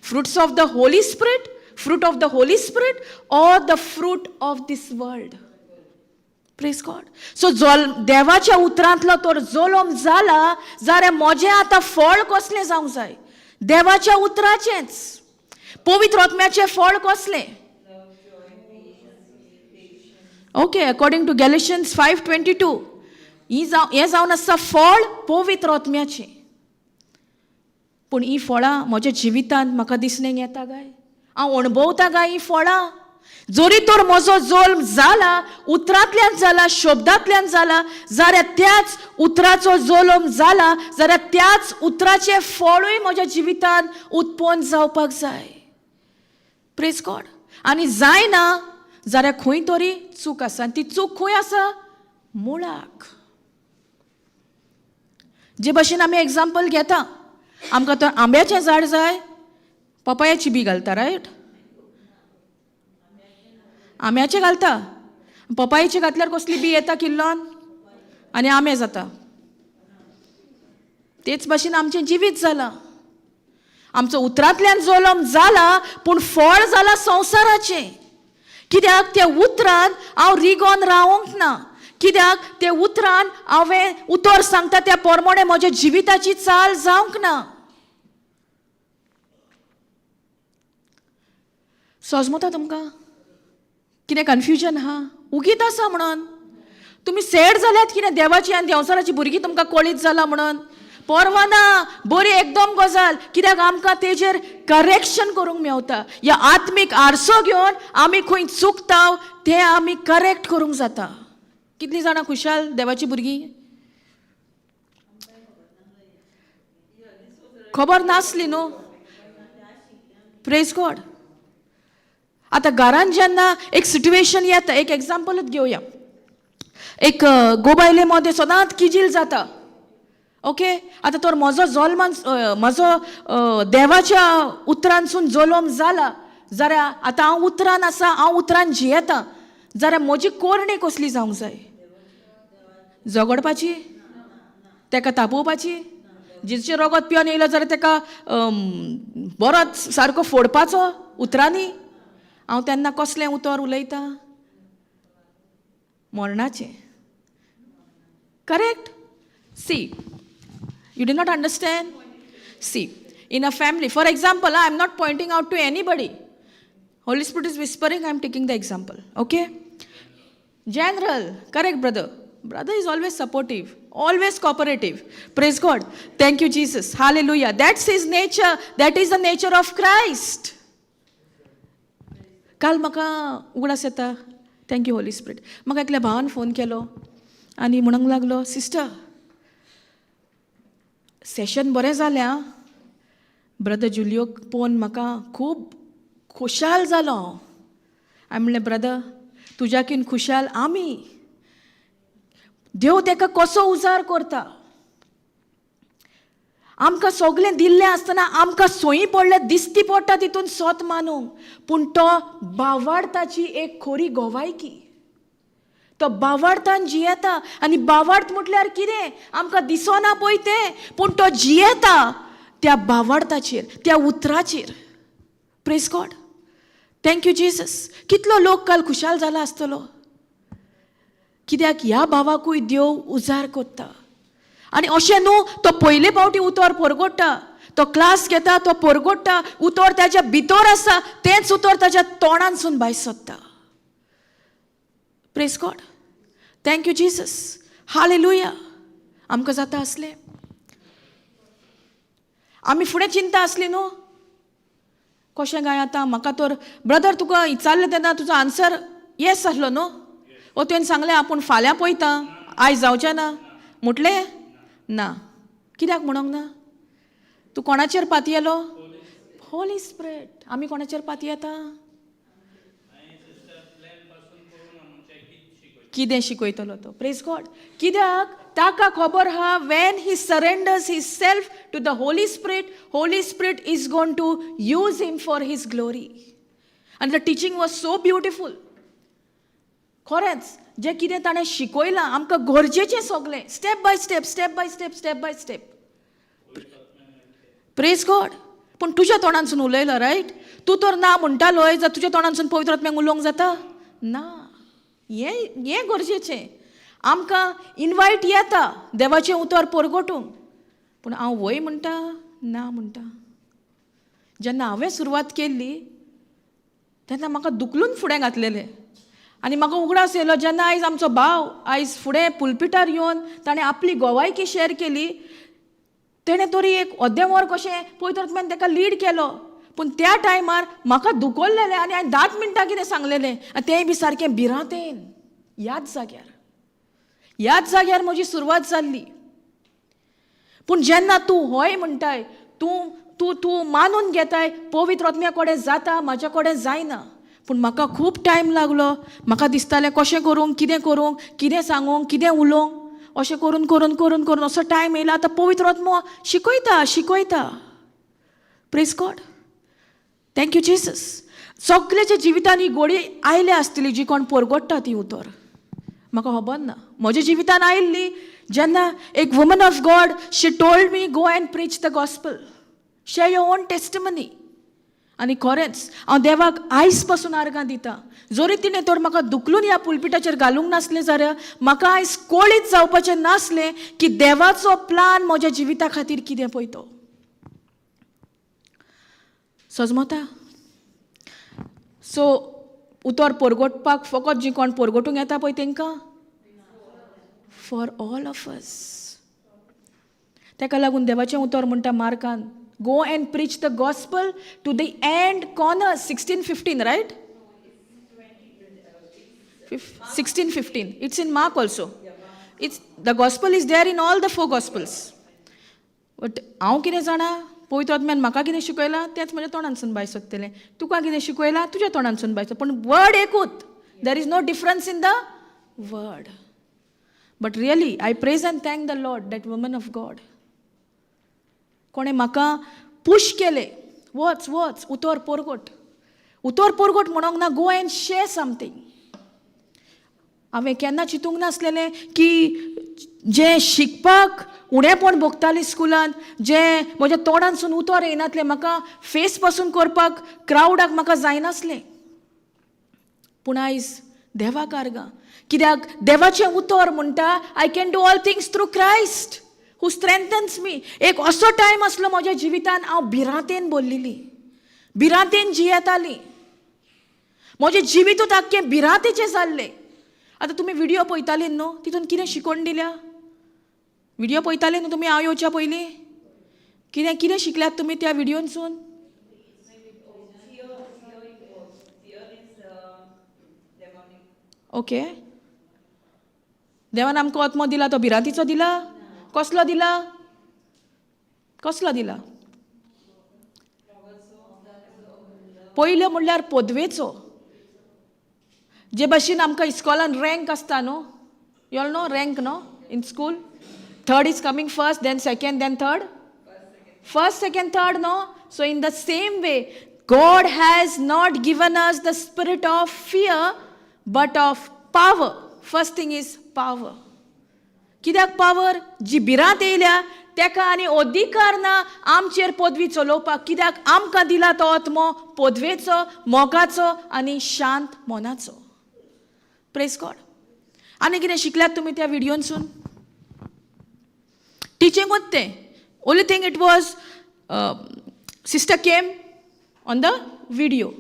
Fruits of the Holy Spirit, fruit of the Holy Spirit, or the fruit of this world? Praise God. So जोल देवाच्या उतरांतलो तर जल्म जाला जाल्यार म्हजें आतां फळ कसलें जावंक जाय? देवाच्या उतराचेंच. पवित्र आत्म्याचें फळ कसलें? Okay, according to Galatians 5:22, ही जाव हें जावन आसा फळ पवित्र आत्म्याचें. पूण ही फळां म्हज्या जिवितांत म्हाका दिसणेक येता काय? हांव अणभवता काय ही फळां? जरी तर म्हजो जल्म जाला, उतरांतल्यान जाला, शब्दांतल्यान जाला, जाल्यार त्याच उतराचो जल्म जाला जाल्यार त्याच उतराचें फळूय म्हज्या जिवितांत उत्पन्न जावपाक जाय. Praise God. आनी जायना जाल्यार खंय तरी चूक आसा. आनी ती चूक खंय आसा? मुळाक. जे भशेन आमी एग्जाम्पल घेता, आमकां तर आंब्याचें झाड जाय, पपायाची बी घालता, रायट? आंब्याचें घालता, पपायचें घातल्यार कसली बी येता किल्लोन आनी आंबे जाता. तेच भाशेन आमचें जिवीत जालां. आमचो उतरांतल्यान जल्म जाला, पूण फळ जाला संवसाराचें. कित्याक त्या उतरान हांव रिगोन रावंक ना. कित्याक ते उतरान हांवें उतर सांगता त्या प्रमाणे म्हज्या जिविताची चाल जावंक ना. सजमता तुमकां? कितें कन्फ्युजन आहा? उगीत आसा म्हणून तुमी सॅड जाल्यात कितें? देवाची आनी देंवचाराची भुरगीं तुमकां कळीत जाला म्हणून परवा ना, बरी एकदम गजाल. कित्याक आमकां तेजेर करेक्शन करूंक मेवता. ह्या आत्मीक आरसो घेवन आमी खंय चुकता तें आमी करेक्ट करूंक जाता. कितलीं जाणां खुशाल देवाची भुरगीं? खबर नासली न्हू. Praise God. आतां घरान जेन्ना एक सिट्युएशन येता, एक एग्जाम्पलूच घेवया, एक गोबायले मदें सदांच किजील जाता. ओके, आतां तर म्हजो जल्मान म्हजो देवाच्या उतरांसून जल्म जाला जाल्यार आतां हांव उतरान आसा, हांव उतरान जियेतां जाल्यार म्हजी कोरणी कसली जावंक जाय? झगडपाची, तेका तापोवपाची, जिचे रगत पिवन येयलो जाल्यार तेका बरोच सारको फोडपाचो उतरांनी? हांव तेन्ना कसलें उतर उलयतां? मरणाचें. Correct? See, you do not understand. See, in a family, for example, I am not pointing out to anybody. Holy Spirit is whispering, I am taking the example, okay? General, correct, brother. Brother is always supportive, always cooperative. Praise God. Thank you, Jesus. Hallelujah. That's his nature. That is the nature of Christ. काल म्हाका उगडास येता, thank you Holi spirit, म्हाका एकल्या भावान phone केलो आनी म्हणूंक लागलो, सिस्टर, सेशन बरें जालें आं. ब्रदर जुलियोक पळोवन म्हाका खूब खुशाल जालो हांव. हांवें म्हणलें, ब्रदर, तुज्याकीन खुशाल आमी. देव तेका कसो उजार करता. आमकां सगळें दिल्लें आसतना आमकां सोयी पडल्या दिसती पडटा तितून सोत मानूंक, पूण तो बावार्थाची एक खोरी गोवायकी. तो बावार्थान जियेता. आनी बावार्थ म्हटल्यार कितें? आमकां दिसना पळय तें, पूण तो जियेता त्या बावार्थाचेर, त्या उतराचेर. Praise God. Thank you, Jesus. कितलो लोक काल खुशाल जाला आसतलो, कित्याक ह्या भावाकूय देव उजार कोत्ता. आनी अशें न्हू, तो पयले फावटी उतर परगोडटा, तो क्लास घेता, तो परगोडटा. उतर ताच्या भितर आसा, तेंच उतर ताच्या तोंडानसून भायर सोदता. Praise God. Thank you, Jesus. Hallelujah. आमकां जाता आसलें? आमी फुडें चिंता आसली न्हू, कशें काय आतां म्हाका तर? ब्रदर, तुका विचारलें तेन्ना तुजो आन्सर येस आसलो न्हू? ओ तुवें सांगलें, आपूण फाल्यां पळयता, आयज जावचें ना म्हटलें ना. कित्याक म्हणोंक ना? तूं कोणाचेर पातयेलो? होली स्पिरीट. आमी कोणाचेर पातयेता? कितें शिकयतलो तो? प्रेज गॉड. कित्याक ताका खबर आहा, when he surrenders his self to the Holy Spirit, Holy Spirit is gonna to use him for his glory. आनी the teaching was so beautiful. खरेंच, जें कितें ताणें शिकयलां आमकां गरजेचें सगळें, step by step, step by step, step by step. Praise God. पूण तुज्या तोंडानसून उलयलो, रायट? तूं तर ना म्हणटालोय जाल्यार तुज्या तोंडानसून पवित्र आत्म्याक उलोवंक जाता ना. हें हें गरजेचें. आमकां इनवायट येता देवाचें उतर परगटूंक, पूण हांव वय म्हणटा, ना म्हणटा. जेन्ना हांवें सुरवात केल्ली तेन्ना म्हाका दुखलून फुडें घातलेलें आनी म्हाका उगडास येयलो, जेन्ना आयज आमचो भाव आयज फुडें पुलपिटार येवन ताणें आपली गोवायकी शेअर केली, तेणें तरी एक अर्दें वर कशें पवित्र आत्म्यान ताका लीड केलो. पूण त्या टायमार म्हाका दुखवलेलें आनी हांवें 10 मिनटां कितें सांगलेलें आनी तेंय बी सारकें भिरांतेन. ह्याच जाग्यार म्हजी सुरवात जाल्ली. पूण जेन्ना तूं हय म्हणटाय, तूं तूं तूं मानून घेताय, पवित्र आत्म्या कडेन जाता, म्हाज्या कडेन जायना. पूण म्हाका खूब टायम लागलो. म्हाका दिसतालें, कशें करूंक, कितें करूंक, कितें सांगूंक, कितें उलोवंक. अशें करून करून करून करून असो टायम येयला. आतां पवित्र आत्मो शिकयता, शिकयता. Praise God. Thank you, Jesus. सगल्याच्या जिवितान ही गोडी आयल्या आसतली, जी कोण परगोडटा ती उतर. म्हाका खबर ना, म्हज्या जिवितान आयिल्ली जेन्ना एक woman of God, she told me, "Go and preach the gospel, share your own testimony." आनी खरेंच हांव देवाक आयज पासून आर्गां दिता, जरी तिणें तर म्हाका दुखलून ह्या पुलपिटाचेर घालूंक नासलें जाल्यार म्हाका आयज कळीत जावपाचें नासलें की देवाचो प्लान म्हज्या जिविता खातीर कितें पळय तो. सजमता? सो उतर परगटपाक फकत जी कोण परगटूंक येता पळय तांकां? For all of us. ताका लागून देवाचें उतर म्हणटा मार्कान, "Go and preach the gospel to the end corner." 16:15, right? 16:15. It's in Mark also. It's the gospel is there in all the four gospels, but हांव कितें जाणा, पवित्र आत्म्यान म्हाका कितें शिकयलां तेंच म्हज्या तोंडानसून भायर सोदतलें, तुका कितें शिकयलां तुज्या तोंडानसून भायर सोद, पूण वर्ड एकूच. There is no difference in the word. But really I praise and thank the Lord that woman of God कोणें म्हाका पुश केलें, वच वच उतर पोरगोट, उतर पोरगोट म्हणोंक ना, गो एंड शेअर समथींग. हांवें केन्ना चिंतूंक नासलेलें की जें शिकपाक उणेपण भोगतालें स्कुलान, जें म्हज्या तोंडानसून उतर येयनासलें, म्हाका फेस पासून करपाक क्रावडाक म्हाका जायनासलें, पूण आयज देवाक आर्गां, कित्याक देवाचें उतर म्हणटा I can do all things through Christ who strengthens me. एक असो टायम आसलो म्हज्या जिवितान हांव भिरांतेन भरलेली, भिरांतेन जियेताली, म्हजें जिवितूच आख्खें भिरांतेचें जाल्लें. आतां तुमी व्हिडियो पळयताली न्हू, तितून कितें शिकोवन दिल्या? व्हिडियो पळयताले न्हू तुमी हांव येवच्या पयलीं? कितें कितें शिकल्यात तुमी त्या व्हिडियोनसून? ओके, देवान आमकां आत्मो दिला तो भिरांतीचो दिला? कसलो दिला? कसलो दिला? पयलो म्हणल्यार पदवेचो. जे भाशेन आमकां इस्कॉलान रँक आसता न्हू, you all know rank न्हू in school, third is coming first, then second, then third, first second third न्हू. So in the same way God has not given us the spirit of fear but of power. First thing is power. कित्याक power? जी भिरांत येयल्या तेका आनी अधिकार ना आमचेर पदवी चलोवपाक, कित्याक आमकां दिला तो आत्मो पदवेचो, मोगाचो आनी शांत मनाचो. Praise God. आनी कितें शिकल्यात तुमी त्या व्हिडियोनसून? टिचिंगूच तें. Only thing it was sister came on the video,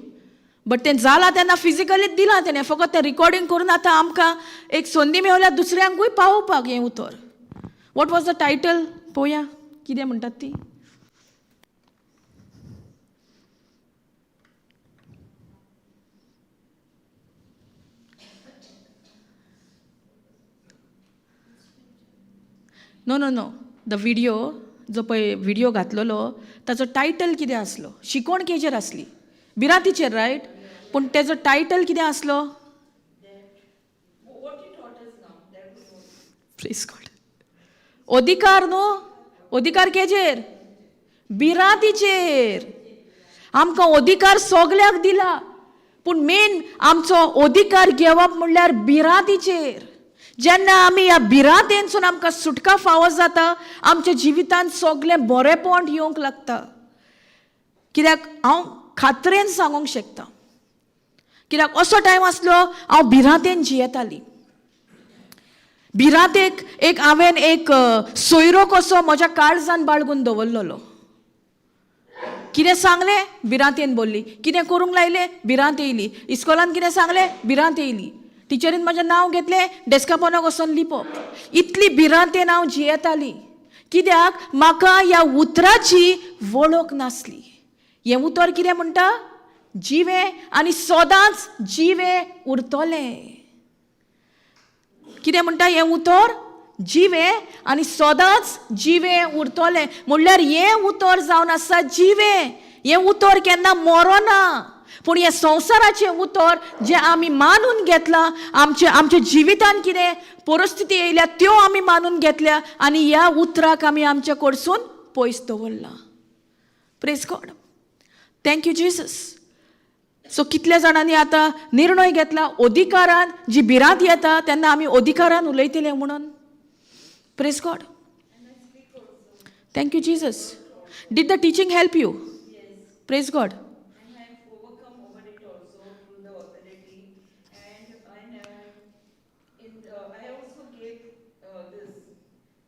but तें जालां तेन्ना फिजिकलीच दिलां तेणें, फकत तें रिकॉर्डींग करून आतां आमकां एक संदी मेवल्या दुसऱ्यांकूय पावोवपाक हें उतर. What was the title? पळोवया कितें म्हणटात ती. No no no, the video जो पळय व्हिडियो घातलेलो ताचो टायटल कितें आसलो? शिकवण केजेर आसली? भिरांतीचेर, रायट? पूण तेजो टायटल कितें आसलो? Praise God. अधिकार न्हू, अधिकार केजेर? भिरांतीचेर. आमकां अधिकार सगल्याक दिला, पूण मेन आमचो अधिकार घेवप म्हणल्यार भिरांतीचेर. जेन्ना आमी ह्या भिरांतेनसून आमकां सुटका फावो जाता, आमच्या जिवितांत सगळें बरेपण येवंक लागता. कित्याक हांव खात्रेन सांगूंक शकता, कित्याक असो टायम आसलो हांव भिरांतेन जियेताली. भिरांतेक एक हांवें एक सोयरो कसो म्हज्या काळजान बाळगून दवरलेलो. कितें सांगलें भिरांतेन बोल्ली, कितें करूंक लायलें भिरांत येयली, इस्कॉलान कितें सांगलें भिरांत येयली, टिचरीन म्हजें नांव घेतलें डेस्का पोंदाक वचोन लिपप. इतली भिरांतेन हांव जियेताली, कित्याक म्हाका ह्या उतराची वळख नासली. हें उतर कितें म्हणटा? जिवें आनी सदांच जिवें उरतलें. कितें म्हणटा हें उतर? जिवें आनी सदांच जिवें उरतलें. म्हणल्यार हें उतर जावन आसा जिवें. हें उतर केन्ना मरोना. पूण हें संवसाराचें उतर जें आमी मानून घेतलां, आमचे आमच्या जिवितान कितें परिस्थिती येयल्या त्यो आमी मानून घेतल्या आनी ह्या उतराक आमी आमच्या कडसून पयस दवरलां. Praise God. Thank you Jesus. So कितल्या जाणांनी आतां निर्णय घेतला अधिकारान, जी भिरांत येता तेन्ना आमी अधिकारान उलयतले म्हणून. Praise God. Thank you Jesus. Did the teaching help you? Praise God. And I have overcome over it also through the authority. And I also gave this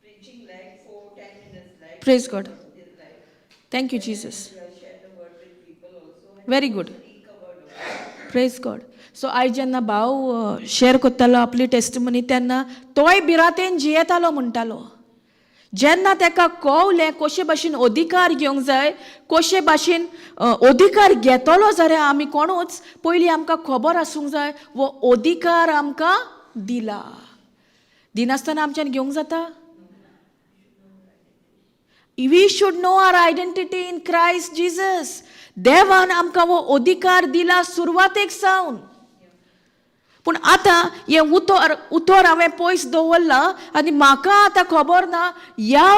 preaching like for 10 minutes, like Praise God. Like, Thank you Jesus. I share the word with people also. And Very good. recovered also. Praise God. So आयज जेन्ना भाव share करतालो आपली testimony तेन्ना तोय भिरांतेन जियेतालो म्हणटालो. जेन्ना तेका कवलें कशे भाशेन अधिकार घेवंक जाय, कशे भाशेन अधिकार घेतलो जाल्यार आमी कोणूच पयलीं आमकां खबर आसूंक जाय हो अधिकार आमकां दिला. दिनासतना आमच्यान घेवंक जाता? We should know our identity in Christ Jesus. देवान आमकां हो अधिकार दिला सुरवातेक सावन. पूण आतां हें उतर उतर हांवें पयस दवरलां आनी म्हाका आतां खबर ना ह्या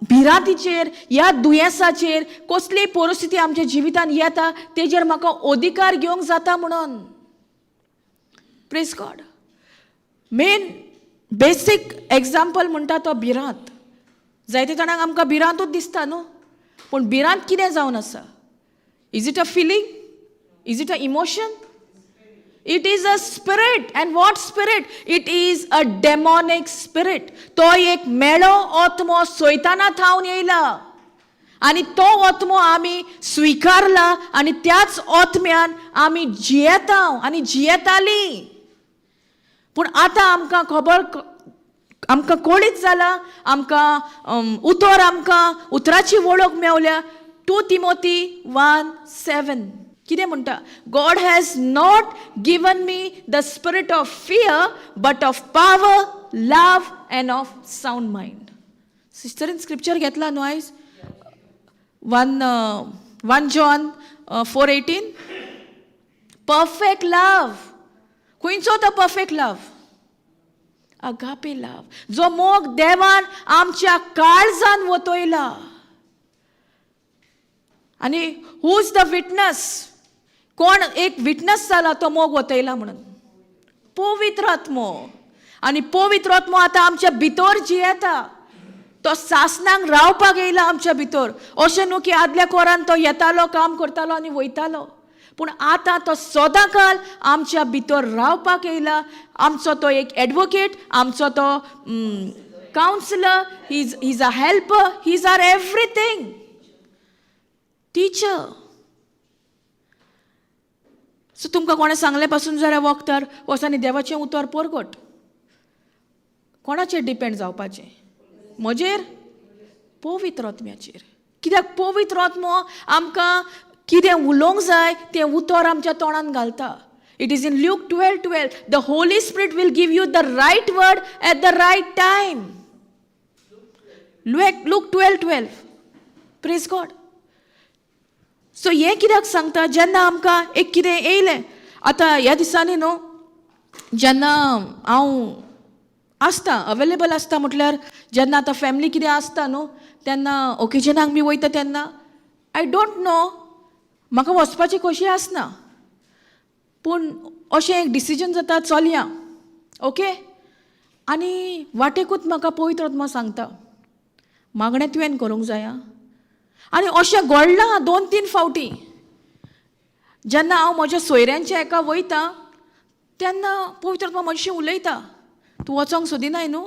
भिरांतीचेर, ह्या दुयेंसाचेर, कसली परिस्थिती आमच्या जिवितान येता तेजेर म्हाका अधिकार घेवंक जाता म्हणून. Praise God. Main basic example म्हणटा तो भिरांत. जायते जाणांक आमकां भिरांतूच दिसता न्हू, पूण भिरांत कितें जावन आसा? Is it a feeling? Is it a emotion? It is a spirit. And what spirit? It is a demonic spirit. तो एक मेळो आत्मो सैताना थावन येयला आनी तो आत्मो आमी स्विकारला आनी त्याच आत्म्यान आमी जियेता आनी जियेताली. पूण आतां आमकां खबर, आमकां कळीत जाला, आमकां उतर, आमकां उतराची वळख मेवल्या. 2 Timothy 1:7 कितें म्हणटा? God has not given me the spirit of fear but of power, love and of sound mind. सिस्टरीन scripture घेतला न्हू आयज? 1 John 4:18. Perfect love. खंयचो तो परफेक्ट लव? अगापे लव, जो मोग देवान आमच्या काळजान वतयला. आनी हू is the witness? कोण एक विटनस जाला तो मोग वतयला म्हणून? पवित्र आत्मो. आनी पवित्र आत्मो आतां आमच्या भितर जियेता. तो सासनांक रावपाक येयला आमच्या भितर. अशें न्हू की आदल्या कोरान तो येतालो, काम करतालो आनी वयतालो, पूण आतां तो सदां काल आमच्या भितर रावपाक येयला. आमचो तो एक एडवोकेट, आमचो तो counsellor, he is a helper, he is our everything, teacher. So तुमकां कोणें सांगलें पासून जाल्यार वखदार वच आनी देवाचें उतर परगट. कोणाचेर डिपेंड जावपाचें? म्हजेर? पवित्र आत्म्याचेर. कित्याक पवित्र आत्मो आमकां कितें उलोवंक जाय तें उतर आमच्या तोंडान घालता. It is in Luke 12:12. The Holy Spirit will give you the right word at the right time. Luke 12:12. Praise God. So हें कित्याक सांगता? जेन्ना आमकां एक कितें येयलें, आतां ह्या दिसांनी न्हू जेन्ना हांव आसता अवेलेबल आसता, म्हटल्यार जेन्ना आतां फॅमिली कितें आसता न्हू तेन्ना ओकेजनाक बी वयता तेन्ना I don't know, म्हाका वचपाची खोशी आसना, पूण अशें एक डिसिजन जाता, चलया ओके. आनी वाटेकूच म्हाका पवित्र आत्मा सांगता, मागणें तुवें करूंक जाय. आनी अशें घडलां 2-3 फावटी. जेन्ना हांव म्हज्या सोयऱ्यांच्या एका वयता तेन्ना पवित्र आत्मा म्हज्याशी उलयता, तूं वचोंक सोदिनाय न्हू,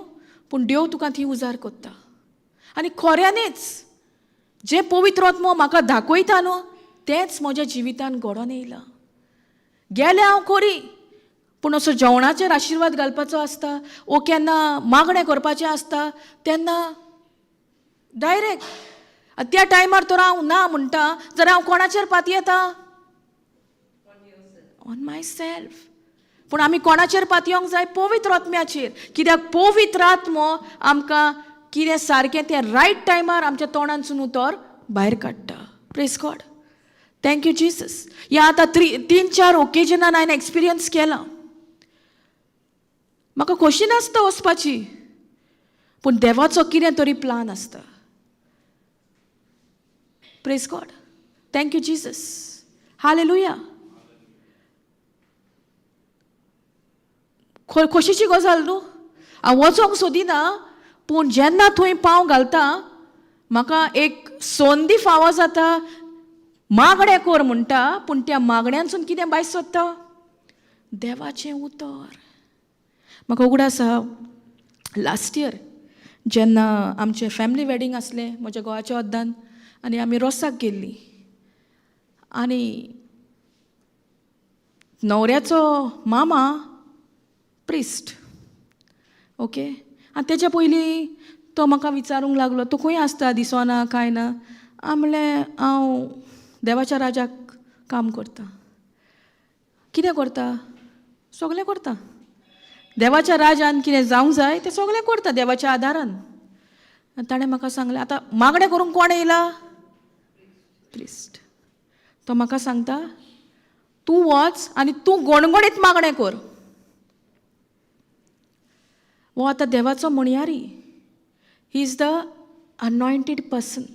पूण देव तुका थंय उजार कोत्ता. आनी खऱ्यांनीच जें पवित्र आत्मो म्हाका दाखयता न्हू तेंच म्हज्या जिवितान घडोवन येयलां. गेलें हांव खरी, पूण असो जेवणाचेर आशिर्वाद घालपाचो आसता वो केन्ना मागणें करपाचें आसता तेन्ना डायरेक्ट त्या टायमार तर हांव ना म्हणटा जाल्यार हांव कोणाचेर पातयेता? On myself. पूण आमी कोणाचेर पातयेवंक जाय? पवित्र आत्म्याचेर. कित्याक पवित्र आत्मो आमकां कितें सारकें तें रायट टायमार आमच्या तोंडांतसून उतर भायर काडटा. Praise God. Thank you Jesus. ह्या आतां 3-4 ओकेजनान हांवें एक्सपिरियन्स केलां. म्हाका खोशी नासता वचपाची, पूण देवाचो कितें तरी प्लान आसता. Praise God. Thank you Jesus. Hallelujah. खोशीची गजाल न्हू. हांव वचोंक सोदिना, पूण जेन्ना थंय पांव घालता म्हाका एक संदी फावो जाता. मागणें कर म्हणटा, पूण त्या मागण्यांसून कितें भायर सोदता? देवाचें उतर. म्हाका उगडास आसा लास्ट इयर जेन्ना आमचें फॅमिली वेडींग आसलें म्हज्या घोवाच्या अद्दान, आनी आमी रोसाक गेल्लीं. आनी न्हवऱ्याचो मामा प्रिस्ट, ओके. आनी तेच्या पयलीं तो म्हाका विचारूंक लागलो, तूं खंय आसता, दिसना कांय ना? हांव म्हणलें हांव देवाच्या राजाक काम करता. कितें करता? सगळें करता. देवाच्या राजान कितें जावंक जाय तें सगळें करता देवाच्या आदारान. ताणें म्हाका सांगलें, आतां मागणें करूंक कोण येयला? प्रिस्ट. तो म्हाका सांगता, तूं वच आनी तूं गणगणीत मागणें कर. हो आतां देवाचो म्हणयारी. He is the anointed person.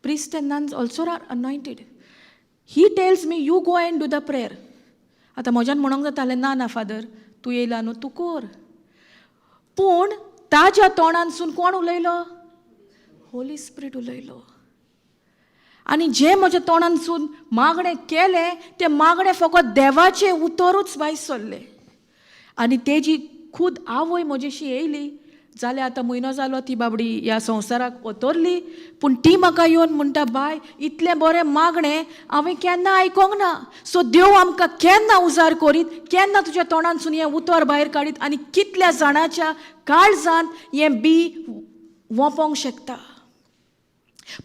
Priest and nuns also are anointed. He tells me, you go and do the prayer. आतां म्हज्यान म्हणोंक जातालें, ना ना फादर, तूं येयला न्हू, तूं कर. पूण ताज्या तोंडानसून कोण उलयलो? होली स्पिरीट उलयलो. आनी जें म्हज्या तोंडानसून मागणें केलें तें मागणें फकत देवाचें उतरूच भायर सरलें. आनी तेजी खूद आवय म्हजेशी येयली. जाल्यार आतां म्हयनो जालो ती बाबडी ह्या संवसाराक ओतरली, पूण ती म्हाका येवन म्हणटा, बाय इतलें बरें मागणें हांवें केन्ना आयकोंक ना. सो देव आमकां केन्ना उजार करीत, केन्ना तुज्या तोंडानसून हें उतर भायर काडीत आनी कितल्या जाणाच्या काळजांत हें बी वोंपोंक शकता.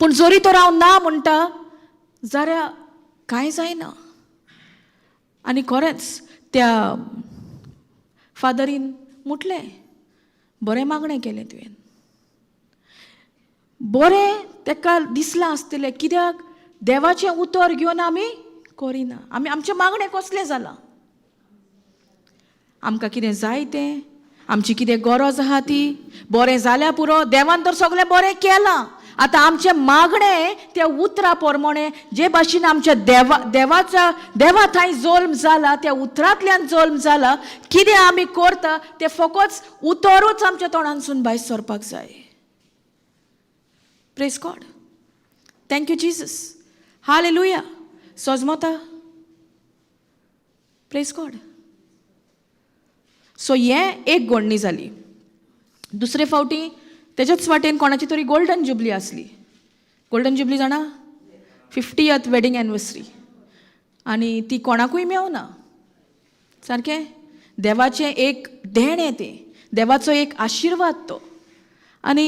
पूण जरी तर हांव ना म्हणटा जाल्यार कांय जायना. आनी खरेंच त्या फादरीन म्हटलें, बरें मागणें केलें तुवें, बरें ताका दिसलां आसतलें, कित्याक देवाचें उतर घेवन आमी करिना. आमी आमचें मागणें कसलें जालां? आमकां कितें जाय तें, आमची कितें गरज आहा ती, बरें जाल्यार पुरो, देवान तर सगळें बरें केलां. आतां आमचें मागणें त्या उतरा प्रमाणें, जे भाशेन आमच्या देवाच्या देवा थंय जल्म जाला, त्या उतरांतल्यान जल्म जाला, कितें आमी करता तें फकत उतरूच आमच्या तोंडानसून भायर सरपाक जाय. Praise God. Thank you Jesus. Hallelujah. सजमता. Praise God. So हें एक गोडणी जाली. दुसरे फावटी तेज्याच वाटेन कोणाची तरी गोल्डन जुबली आसली. गोल्डन जुबली जाणा? 50th wedding anniversary. आनी ती कोणाकूय मेवना. सारकें देवाचें एक देणें तें, देवाचो एक आशिर्वाद तो. आनी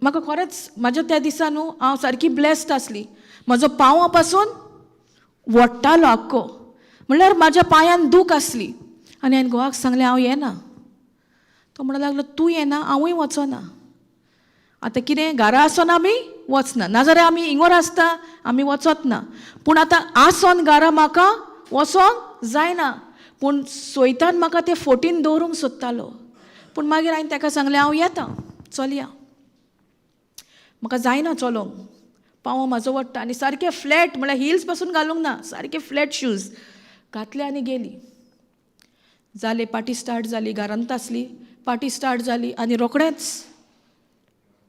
म्हाका खरेंच म्हाज्या त्या दिसा न्हू हांव सारकी ब्लेस्ड आसली. म्हजो पांवा पासून वडटालो आख्खो, म्हणल्यार म्हाज्या पांयान दूख आसली. आनी हांवें घोवाक सांगलें, हांव येना. तो म्हणूंक लागलो, तूं येना, हांवूय वचना. आतां कितें घरा आसोन आमी वचना, नाजाल्यार आमी इंगोर आसता आमी वचत ना. पूण आतां आसोन घरा म्हाका वचोंक जायना. पूण सोयतान म्हाका ते फोटीन दवरूंक सोदतालो. पूण मागीर हांवें ताका सांगलें, हांव येता, चलया, म्हाका जायना चलोंक, पांव म्हाजो वडटा. आनी सारके फ्लॅट, म्हळ्यार हिल्स पासून घालूंक ना, सारके फ्लॅट शूज घातले आनी गेली. जाले पार्टी स्टार्ट जाली, घरांत आसली पार्टी स्टार्ट जाली. आनी रोखडेंच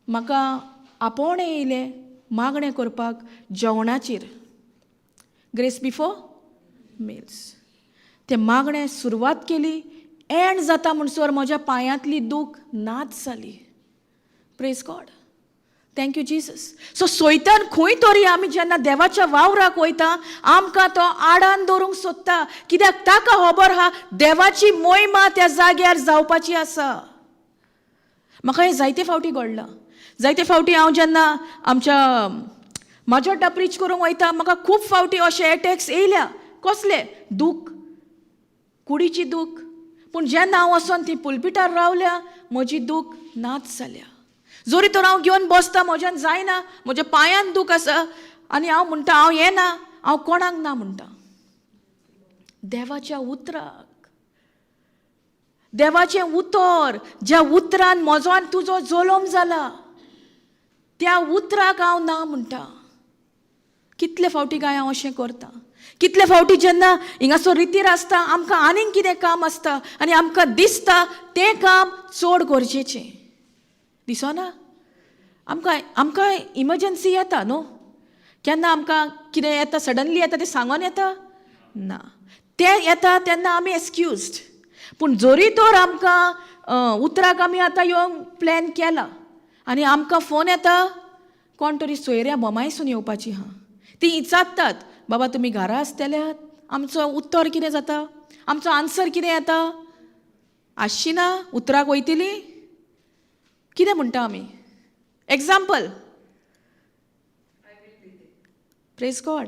म्हाका आपोवणें येयलें मागणें करपाक जेवणाचेर, ग्रेस बिफोर मिल्स. तें मागणें सुरवात केली, एंड जाता म्हणसर म्हज्या पांयांतली दूख नाच जाली. Praise God. Thank you Jesus. So सोयतान खंय तरी आमी जेन्ना देवाच्या वावराक वयता आमकां तो आडान दवरूंक सोदता, कित्याक ताका खबर आहा देवाची मोहिमा त्या जाग्यार जावपाची आसा. म्हाका हें जायते फावटी घडलां. जायते फावटी हांव जेन्ना आमच्या माजोड्डा प्रीच करूंक वयता, म्हाका खूब फावटी अशे एटॅक्स येयल्या. कसले? दूख, कुडीची दूख. पूण जेन्ना हांव वचोन ती पुलपिटार रावल्या, म्हजी दूख नाच जाल्या. जरी तर हांव घेवन बसता, म्हज्यान जायना, म्हज्या पांयान दूख आसा, आनी हांव म्हणटा हांव येना, हांव कोणाक ना म्हणटा. देवाच्या उतराक, देवाचें उतर, ज्या उतरान म्हजो आनी तुजो जल्म जाला, त्या उतराक हांव ना म्हणटा. कितले फावटी काय हांव अशें करता. कितले फावटी जेन्ना हिंगासो रितीर आसता, आमकां आनीक कितें काम आसता आनी आमकां दिसता तें काम चड गरजेचें दिसना. आमकां आमकां इमर्जन्सी येता न्हू, केन्ना आमकां कितें येता, सडनली येता, तें सांगोन येता ना, तें येता तेन्ना आमी एक्सक्यूज्ड. पूण जरी तर आमकां उतराक आमी आतां येवंक प्लॅन केला आनी आमकां फोन येता, कोण तरी सोयऱ्या बोमायसून येवपाची आहा, ती विचारतात, बाबा तुमी घरा आसतल्यात, आमचो उत्तर कितें जाता, आमचो आन्सर कितें येता, आसची ना, उतराक वयतली, कितें म्हणटा आमी? एग्जाम्पल. Praise God.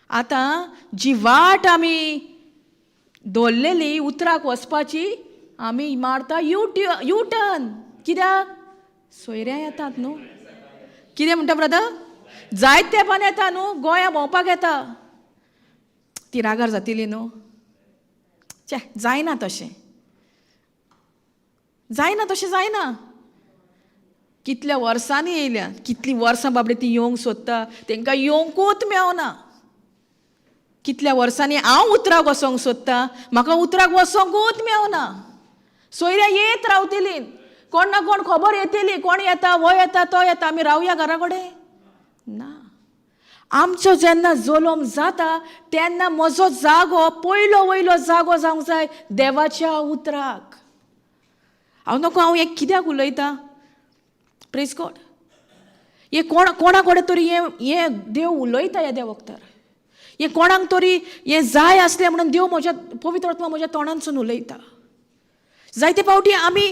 आतां जी वाट आमी दवरलेली उतराक वचपाची, आमी मारता यू टर्न. कित्याक? सोयऱ्या येतात न्हू. कितें म्हणटा ब्रदर? जायत तेंपान येता न्हू, गोंया भोंवपाक येता, ती रागार जातली न्हू. छे, जायना तशें, जायना तशें, जायना. कितल्या वर्सांनी येयल्या, कितलीं वर्सां बाबडे ती येवंक सोदता, तेंकां येवंकूच मेवना. कितल्या वर्सांनी हांव उतराक वचोंक सोदता, म्हाका उतराक वचोंकूच मेवना. सोयऱ्या येत रावतली, कोण ना कोण खबर येतली, कोण येता, हो येता, तो येता, आमी रावया घरा कडेन ना. आमचो जेन्ना जल्म जाता तेन्ना म्हजो जागो पयलो वयलो जागो जावंक जाय देवाच्या उतराक. हांव नको, हांव हें कित्याक उलयतां? प्रेज गॉड. हें कोण कोणा कडेन तरी हें हें देव उलयता ह्या देव वखदार, हें कोणाक तरी हें जाय आसलें म्हणून देव म्हज्या पवित्र आत्मा म्हज्या तोंडानसून उलयता. जायते फावटी आमी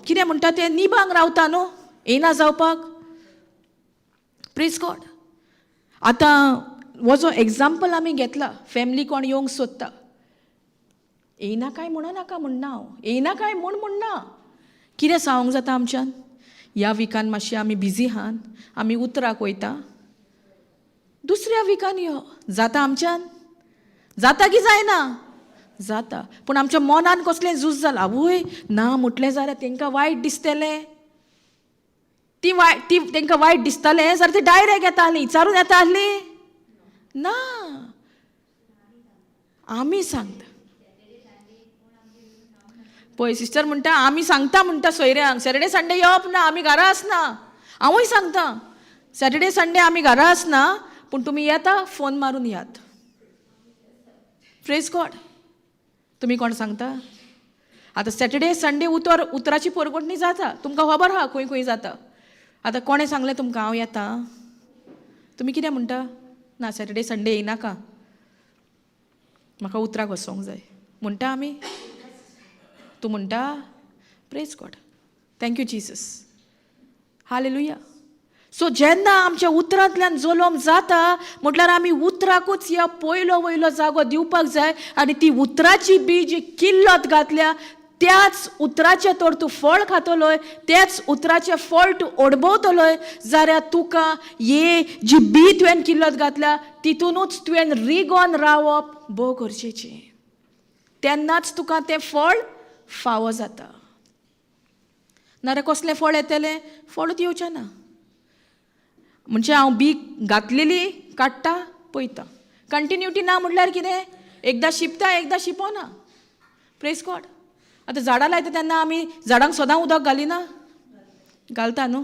कितें म्हणटा तें निबांग रावता न्हू, येना जावपाक. प्रेज गॉड. आतां हो जो एग्जाम्पल आमी घेतला, फॅमिली कोण येवंक सोदता, येयना काय म्हणो नाका म्हणना हांव, येयना काय म्हूण म्हणना. कितें सांगूंक जाता आमच्यान? ह्या विकान मातशें आमी बिजी आहात, आमी उतराक वयता, दुसऱ्या विकान यो. जाता आमच्यान? जाता की जायना? जाता. पूण आमच्या मनान कसलें झूज जालां, आवय ना म्हटलें जाल्यार तेंकां वायट दिसतलें, ती वायट, ती तेंकां वायट दिसतालें जाल्यार ती डायरेक्ट येता आसली, विचारून येता आसली ना. आमी सांगता पळय, सिस्टर म्हणटा आमी सांगता म्हणटा सोयऱ्यांक सॅटर्डे संडे येवप ना, आमी घरा आसना. हांवूय सांगता सॅटर्डे संडे आमी घरा आसना, पूण तुमी येता फोन मारून यात. प्रेज गॉड. तुमी कोण सांगता? आतां सॅटर्डे संडे उतर उतराची पोरगोटणी जाता, तुमकां खबर आहा खंय खंय जाता. आतां कोणें सांगलें तुमकां हांव येता, तुमी कितें म्हणटा? ना सॅटर्डे संडे येयनाका, म्हाका उतराक वचोंक जाय म्हणटा आमी. तूं म्हणटा? Praise God, thank you Jesus, hallelujah. So जेन्ना आमच्या उतरांतल्यान जल्म जाता म्हटल्यार आमी उतराकूच ह्या पयलो वयलो जागो दिवपाक जाय, आनी ती उतराची बी जी किल्लत घातल्या त्याच उतराचें तर तूं फळ खातलोय, त्याच उतराचें फळ तूं अणभवतलोय, जाल्यार तुका ये जी बी तुवें किल्लत घातल्या तितूनूच तुवें रिगोन रावप भोव गरजेचें, तेन्नाच तुका तें फळ फावो जाता. नाजाल्यार कसलें फळ येतलें? फळूच येवचें ना. म्हणजे हांव बी घातलेली काडटा पळयता, कंटिन्युटी ना म्हटल्यार कितें, एकदां शिंपता एकदां शिंपना. प्रेज गॉड. आतां झाडां लायता तेन्ना आमी झाडांक सदां उदक घालिना? घालता न्हू.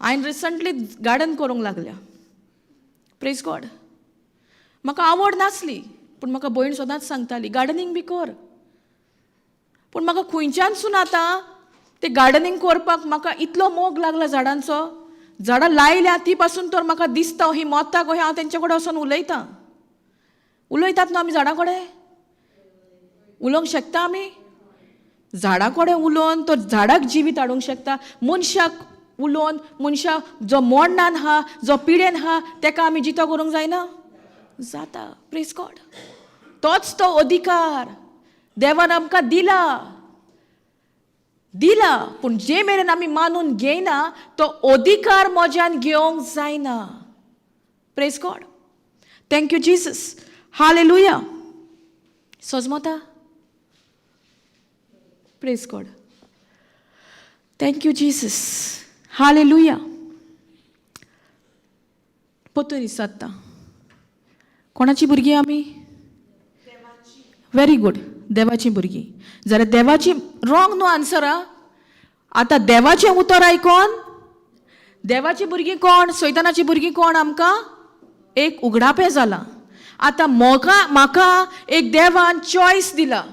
हांवें रिसंटली गार्डन करूंक लागल्या. प्रेज गॉड. म्हाका आवड नासली, पूण म्हाका भयण सदांच सांगताली गार्डनींग बी कर. पूण म्हाका खंयच्यानसून आतां ते गार्डनींग करपाक म्हाका इतलो मोग लागला झाडांचो. झाडां लायल्या ती पासून तर म्हाका दिसता ही मोता कशें हांव तेंचे कडेन वचोन उलयतां. उलयतात न्हू आमी झाडां कडेन, उलोवंक शकता आमी झाडां कडेन उलोवन तो झाडाक जिवीत हाडूंक शकता. मनशाक उलोवन मनशाक जो मोडणान आहा, जो पिडेन आहा, तेका आमी जितो करूंक जायना? जाता. प्रेज गॉड. तोच तो अधिकार देवान आमकां दिला, दिला. पूण जे मेरेन आमी मानून घेयना तो अधिकार म्हज्यान घेवंक जायना. Praise God, thank you Jesus, hallelujah. सजमता? Praise God, thank you Jesus, hallelujah. परतून विचारता, कोणाची भुरगीं आमी? व्हेरी गुड, देवाची भुरगीं. जाल्यार देवाची रॉंग न्हू आन्सर आं. आतां देवाचें उतर आयकोन देवाची भुरगीं कोण, सैतानाची भुरगीं कोण, आमकां एक उगडापें जालां. आतां म्हाका एक देवान चॉयस दिला,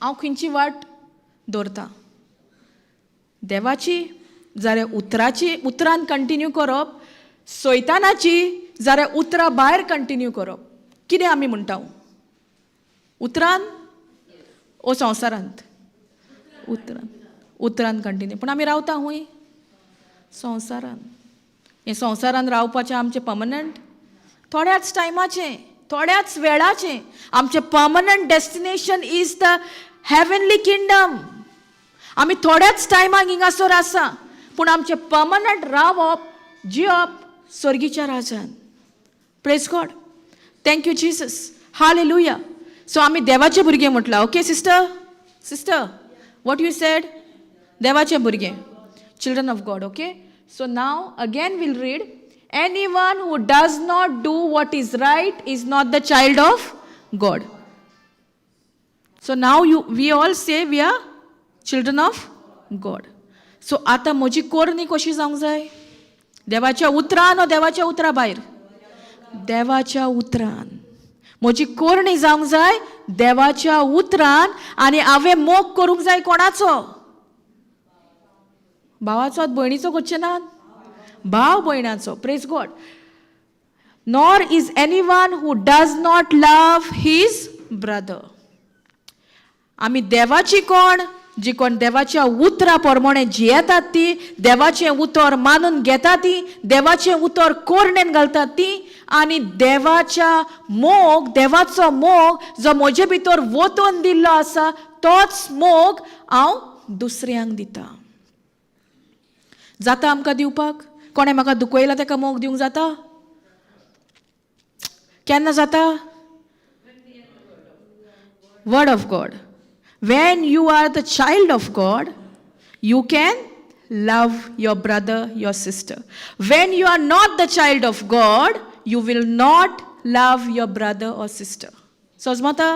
हांव खंयची वाट दवरता, देवाची जाल्यार उतराची, उतरान कंटिन्यू करप, सैतानाची जाल्यार उतरां भायर कंटिन्यू करप. कितें आमी म्हणटा? उतरान ओ संवसारांत? उतरान, उतरान कंटिन्यू. पूण आमी रावता हूंय संवसारान. हें संवसारान रावपाचें आमचें पर्मनंट थोड्याच टायमाचें, थोड्याच वेळाचें. आमचें permanent destination is the heavenly kingdom. आमी थोड्याच टायमाक हिंगासर आसा, पूण आमचें पर्मनंट रावप जियप सर्गीच्या राजान. Praise God. Thank you Jesus. Hallelujah. So आमी देवाचे भुरगे म्हटलां. Okay sister, sister what you said? देवाचे भुरगे, children of God. Okay, so now again we'll read, anyone who does not do what is right is not the child of God. So now you we all say we are children of God. So आतां म्हजी कोरणी कशी जावंक जाय? देवाच्या उतरान ओ देवाच्या उतरा भायर? देवाच्या उतरान म्हजी कोरणी जावंक जाय, देवाच्या उतरान. आनी हांवें मोग करूंक जाय कोणाचो? भावाचो, भयणीचो करचे नात, भाव भयणाचो. Praise God. Nor is anyone who does not love his brother. आमी देवाची कोण? जी कोण देवाच्या उतरा प्रमाणे जियेतात ती, देवाचें उतर मानून घेता ती, देवाचें उतर कोरणेन घालतात ती, आनी देवाच्या मोग, देवाचो मोग जो म्हजे भितर वतून दिल्लो आसा तोच मोग हांव दुसऱ्यांक दिता. जाता आमकां दिवपाक? कोणें म्हाका दुखयला ताका मोग दिवंक जाता? केन्ना जाता? Word of God. When you are the child of God, you can love your brother, your sister. When you are not the child of God, you will not love your brother or sister. सजमता?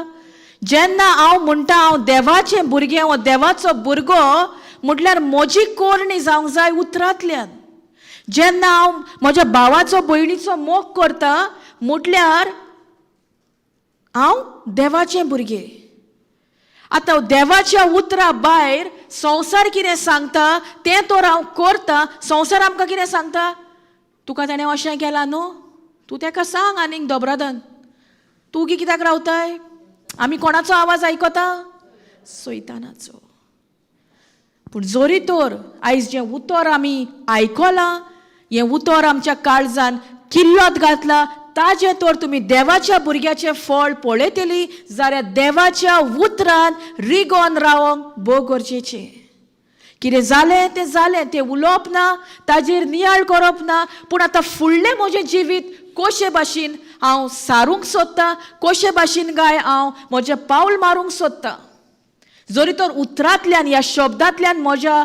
जेन्ना हांव म्हणटा हांव देवाचें भुरगें हो देवाचो भुरगो, म्हटल्यार म्हजी कोरणी जावंक जाय उतरांतल्यान. जेन्ना हांव म्हज्या भावाचो भयणीचो मोग करता म्हटल्यार हांव देवाचें भुरगें. आतां देवाच्या उतरा भायर संवसार कितें सांगता तें तर हांव करता. संवसार आमकां कितें सांगता? तुका ताणें अशें केलां न्हू, तूं ताका सांग आनीक दोबरादान, तूं गी कित्याक रावताय? आमी कोणाचो आवाज आयकता? सैतानाचो. पूण जरी तर आयज जें उतर आमी आयकलां, हें उतर आमच्या काळजान किल्लत घातलां, ताजें तर तुमी देवाच्या भुरग्याचें फळ पळयतली जाल्यार देवाच्या उतरान रिगोन रावंक भोव गरजेचें. कितें जालें तें जालें, तें उलोवप ना, ताजेर नियाळ करप ना, पूण आतां फुडलें म्हजें जिवीत कशे भाशेन हांव सारूंक सोदतां, कशे भाशेन गाय हांव म्हजें पावल मारूंक सोदतां. जरी तर उतरांतल्यान ह्या शब्दांतल्यान म्हज्या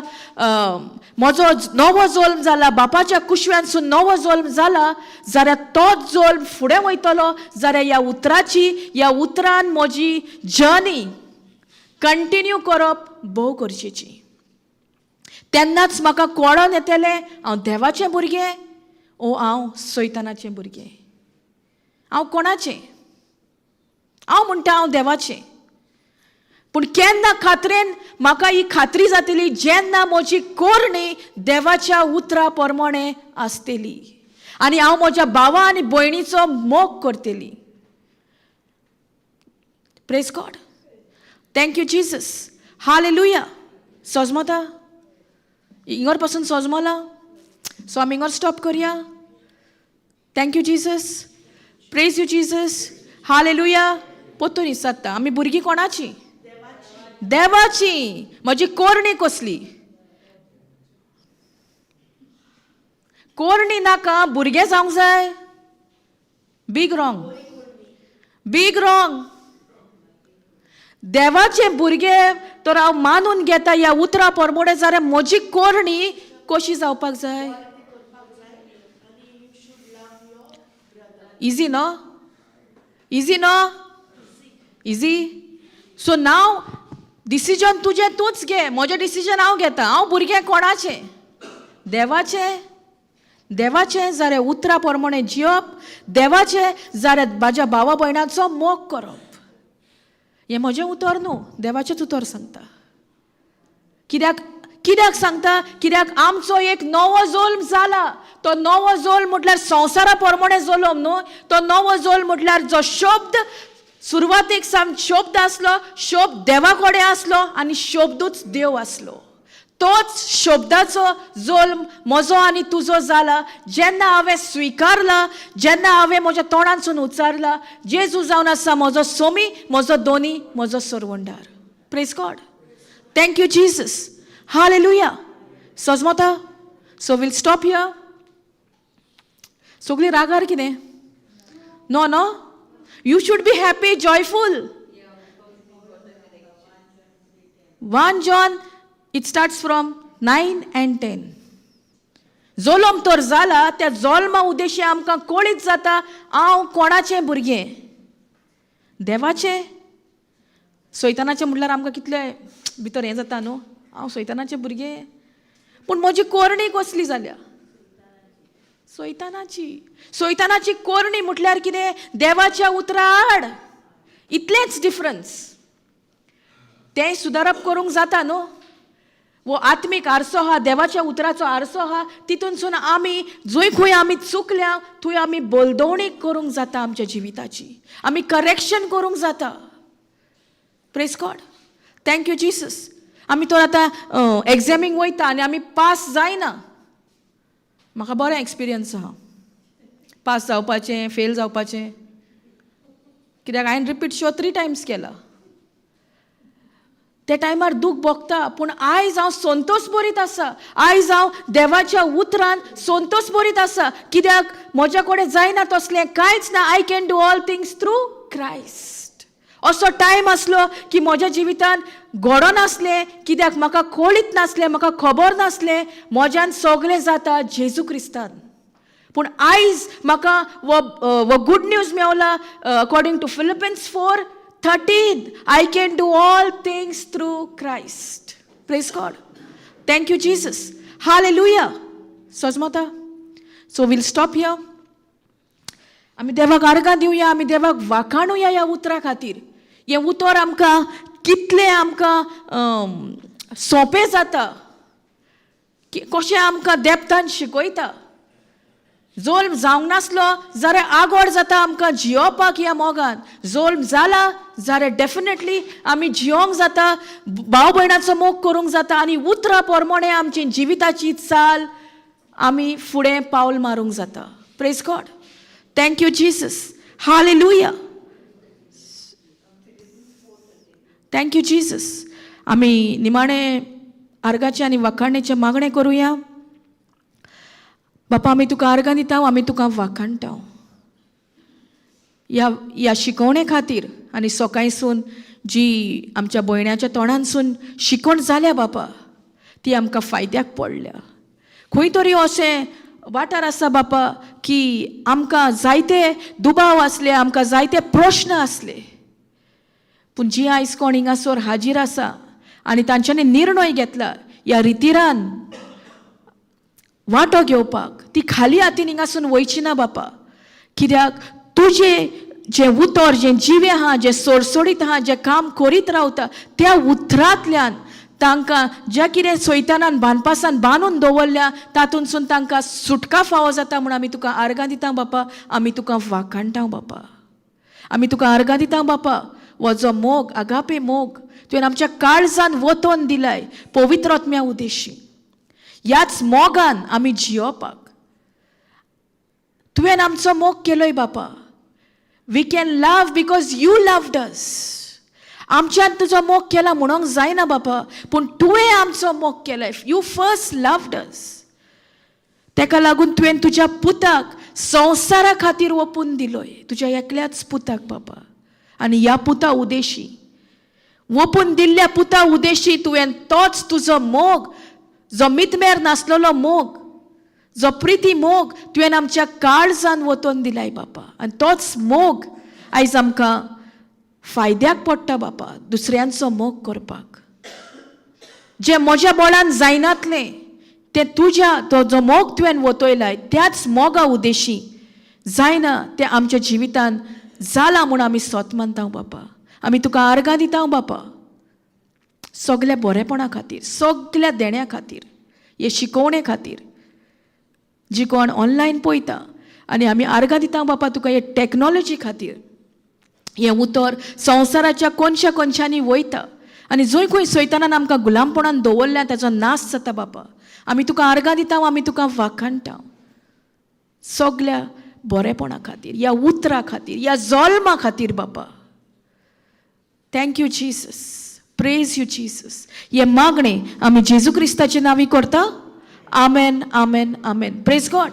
म्हजो नवो जल्म जाला, बापाच्या कुशव्यानसून नवो जल्म जाला, जाल्यार तोच जल्म फुडें वयतलो जाल्यार ह्या उतराची, ह्या उतरान म्हजी जर्नी कंटिन्यू करप भोव गरजेची. तेन्नाच म्हाका कळोन येतलें हांव देवाचें भुरगें ओ हांव सैतानाचें भुरगें. हांव कोणाचें? हांव म्हणटा हांव देवाचें, पूण केन्ना खात्रेन म्हाका ही खात्री जातली? जेन्ना म्हजी कोरणी देवाच्या उतरा प्रमाणे आसतली आनी हांव म्हज्या भावा आनी भयणीचो मोग करतली. Praise God. Thank you Jesus. Hallelujah. सजमता हिंगर पासून सजमला. सो आमी हिंगर स्टॉप करया. Thank you Jesus. Praise you Jesus. Hallelujah. पोतून विचारता, आमी भुरगीं कोणाची? देवाची. म्हजी कोरणी कसली? कोरणी नाका, भुरगें जावंक जाय. Big wrong, big wrong. देवाचे भुरगे तर हांव मानून घेता ह्या उतरा परमोडे, जाल्यार म्हजी कोरणी कशी जावपाक जाय? इजी न्हू? इजी न्हू? इजी. सो नाव डिसिजन तुजें तूंच घे, म्हजें डिसिजन हांव घेता. हांव भुरगें कोणाचें? देवाचें. देवाचें जाल्यार उतरा प्रमाणे जियप, देवाचें जाल्यार म्हाज्या भावा भयणाचो मोग करप. हें म्हजें उतर न्हू, देवाचेंच उतर सांगता. कित्याक कित्याक सांगता? कित्याक आमचो एक नवो जल्म जाला. तो नवो जल्म म्हटल्यार संवसारा प्रमाणे जल्म न्हू, तो नवो जल्म म्हटल्यार जो शब्द सुरवातेक सावन शब्द आसलो, शब्द देवा कडेन आसलो आनी शब्दूच देव आसलो. तोच शब्दाचो जल्म म्हजो आनी तुजो जाला. जेन्ना हांवें स्विकारला, जेन्ना हांवें म्हज्या तोंडानसून उच्चारला, जेजू जावन आसा म्हजो सोमी, म्हजो दोनी, म्हजो सरवंडार. Praise God. Thank you Jesus. Hallelujah. सजमता. So we'll stop here. सगळीं रागार कितें? No, no, you should be happy, joyful. 1 John, it starts from 9 and 10. जोलोम तर जाला, त्या जोल्मा उद्देशी आमकां कळीत जाता, हांव कोणाचें भुरगें? देवाचें. सैतानाचें म्हणल्यार आमकां कितलें भितर हें जाता न्हू, हांव सैतानाचें भुरगें? पूण म्हजी कोरणी कसली जाल्या? सैतानाची. सैतानाची कोरणी म्हटल्यार कितें? देवाच्या उतरा आड. इतलेंच डिफरन्स. तें सुदारप करूंक जाता न्हू. वो आत्मीक आरसो आहा, देवाच्या उतराचो आरसो आहा. तितूनसून आमी जंय खंय आमी चुकल्या थंय आमी बलदवणी करूंक जाता. आमच्या जिविताची आमी करेक्शन करूंक जाता. Praise God. Thank you, Jesus. आमी तर आतां एग्जामींक वयता आनी आमी पास जायना. म्हाका बरें एक्सपिरियन्स आहा पास जावपाचें, फेल जावपाचें, कित्याक हांवें रिपीट शो थ्री टायम्स केला. त्या टायमार दूख भोगता, पूण आयज हांव संतोश बरीत आसा. आयज हांव देवाच्या उतरान संतोश बरीत आसा, कित्याक म्हज्या कडेन जायना तसलें कांयच ना. I can do all things through Christ. असो टायम आसलो की म्हज्या जिवितान घडोनासलें, कित्याक म्हाका कळीत नासलें, म्हाका खबर नासलें म्हज्यान सगळें जाता जेजू क्रिस्तान. पूण आयज म्हाका हो हो good news Mewla. According to Philippians 4:13, I can do all things through Christ. Praise God. Thank you, Jesus. Hallelujah. सजमता. So we'll stop here. आमी देवाक आर्गां दिवया, आमी देवाक वाखाणुया ह्या उतरा खातीर. हें उतर आमकां कितलें आमकां सोंपें जाता, कशें आमकां देपतान शिकयता. जोल्म जावंक नासलो जाल्यार आगोड जाता आमकां जियोवपाक ह्या मोगान. जोल्म जाला जाल्यार डेफिनेटली आमी जियोंक जाता, भाव भयणाचो मोग करूंक जाता आनी उतरां प्रमाणे आमची जिविताची चाल आमी फुडें पावल मारूंक जाता. Praise God. Thank you, Jesus. Hallelujah. Thank you, Jesus. आमी निमाणे आर्गाचें आनी वाखाणेचें मागणें करुया. बापा, आमी तुका आर्गां दिता, आमी तुका वाखाणटा ह्या ह्या शिकवणे खातीर आनी सकाळसून जी आमच्या भयण्याच्या तोंडानसून शिकवण जाल्या बापा, ती आमकां फायद्याक पडल्या. खंय तरी अशें वाठार आसा बापा की आमकां जायते दुबाव आसले, आमकां जायते प्रश्न आसले, पूण जी आयज कोण हिंगासर हाजीर आसा आनी तांच्यांनी निर्णय घेतला ह्या रितीरान वांटो घेवपाक, ती खाली हातीन हिंगासून वयची ना बापा, कित्याक तुजें जें उतर जें जिवें आहा, जें सोडसोडीत आहा, जें काम करीत रावता, त्या उतरांतल्यान तांकां ज्या कितें सैतानान बांदपासान बांदून दवरल्या तातूंतसून तांकां सुटका फावो जाता म्हूण आमी तुका आर्गां दिता बापा. आमी तुका वाखाणटा बापा. आमी तुका आर्गां दिता बापा. हो जो मोग, आगापे मोग तुवें आमच्या काळजान वतोन दिलाय पवित्र आत्म्या उद्देशी, ह्याच मोगान आमी जियोवपाक. तुवें आमचो मोग केलोय बापा. We can love because you loved us. आमच्यान तुजो मोग केला म्हणूंक जायना बापा, पूण तुवें आमचो मोग केलाय. You first loved us. तेका लागून तुवें तुज्या पुताक संवसारा खातीर ओपून दिलोय, तुज्या एकल्याच पुताक बापा. आनी ह्या पुता उदेशी, ओपून दिल्ल्या पुता उदेशी, तुवें तोच तुजो मोग, जो मितमेर नासलेलो मोग, जो प्रिती मोग तुवें आमच्या काळजान वतोन दिलाय बापा. आनी तोच मोग आयज आमकां फायद्याक पडटा बापा, दुसऱ्यांचो मोग करपाक. जें म्हज्या बोळान जायनातलें तें तुज्या तो जो मोग तुवें वतयलाय त्याच मोगा उद्देशी जायना तें आमच्या जिवितान जालां म्हूण आमी सोत मानता बापा. आमी तुका आर्गां दिता बापा, सगल्या बरेपणा खातीर, सगल्या देण्या खातीर, हे शिकोवणे खातीर जी कोण ऑनलायन पळयता. आनी आमी आर्गां दिता बापा तुका हे टॅक्नोलॉजी खातीर. हें उतर संवसाराच्या कोनशा कोनशांनी वयता आनी जंय खंय सैतानान आमकां गुलामपणान दवरल्या ताचो नाश जाता बापा. आमी तुका आर्गां दिता, आमी तुका वाखाणटा सगल्या बरेपणा खातीर, ह्या उतरा खातीर, ह्या जल्मा खातीर बापा. Thank you, Jesus. Praise you Jesus. हे मागणें आमी जेजू क्रिस्ताचे नांवी करता. आमेन, आमेन, आमेन. Praise God.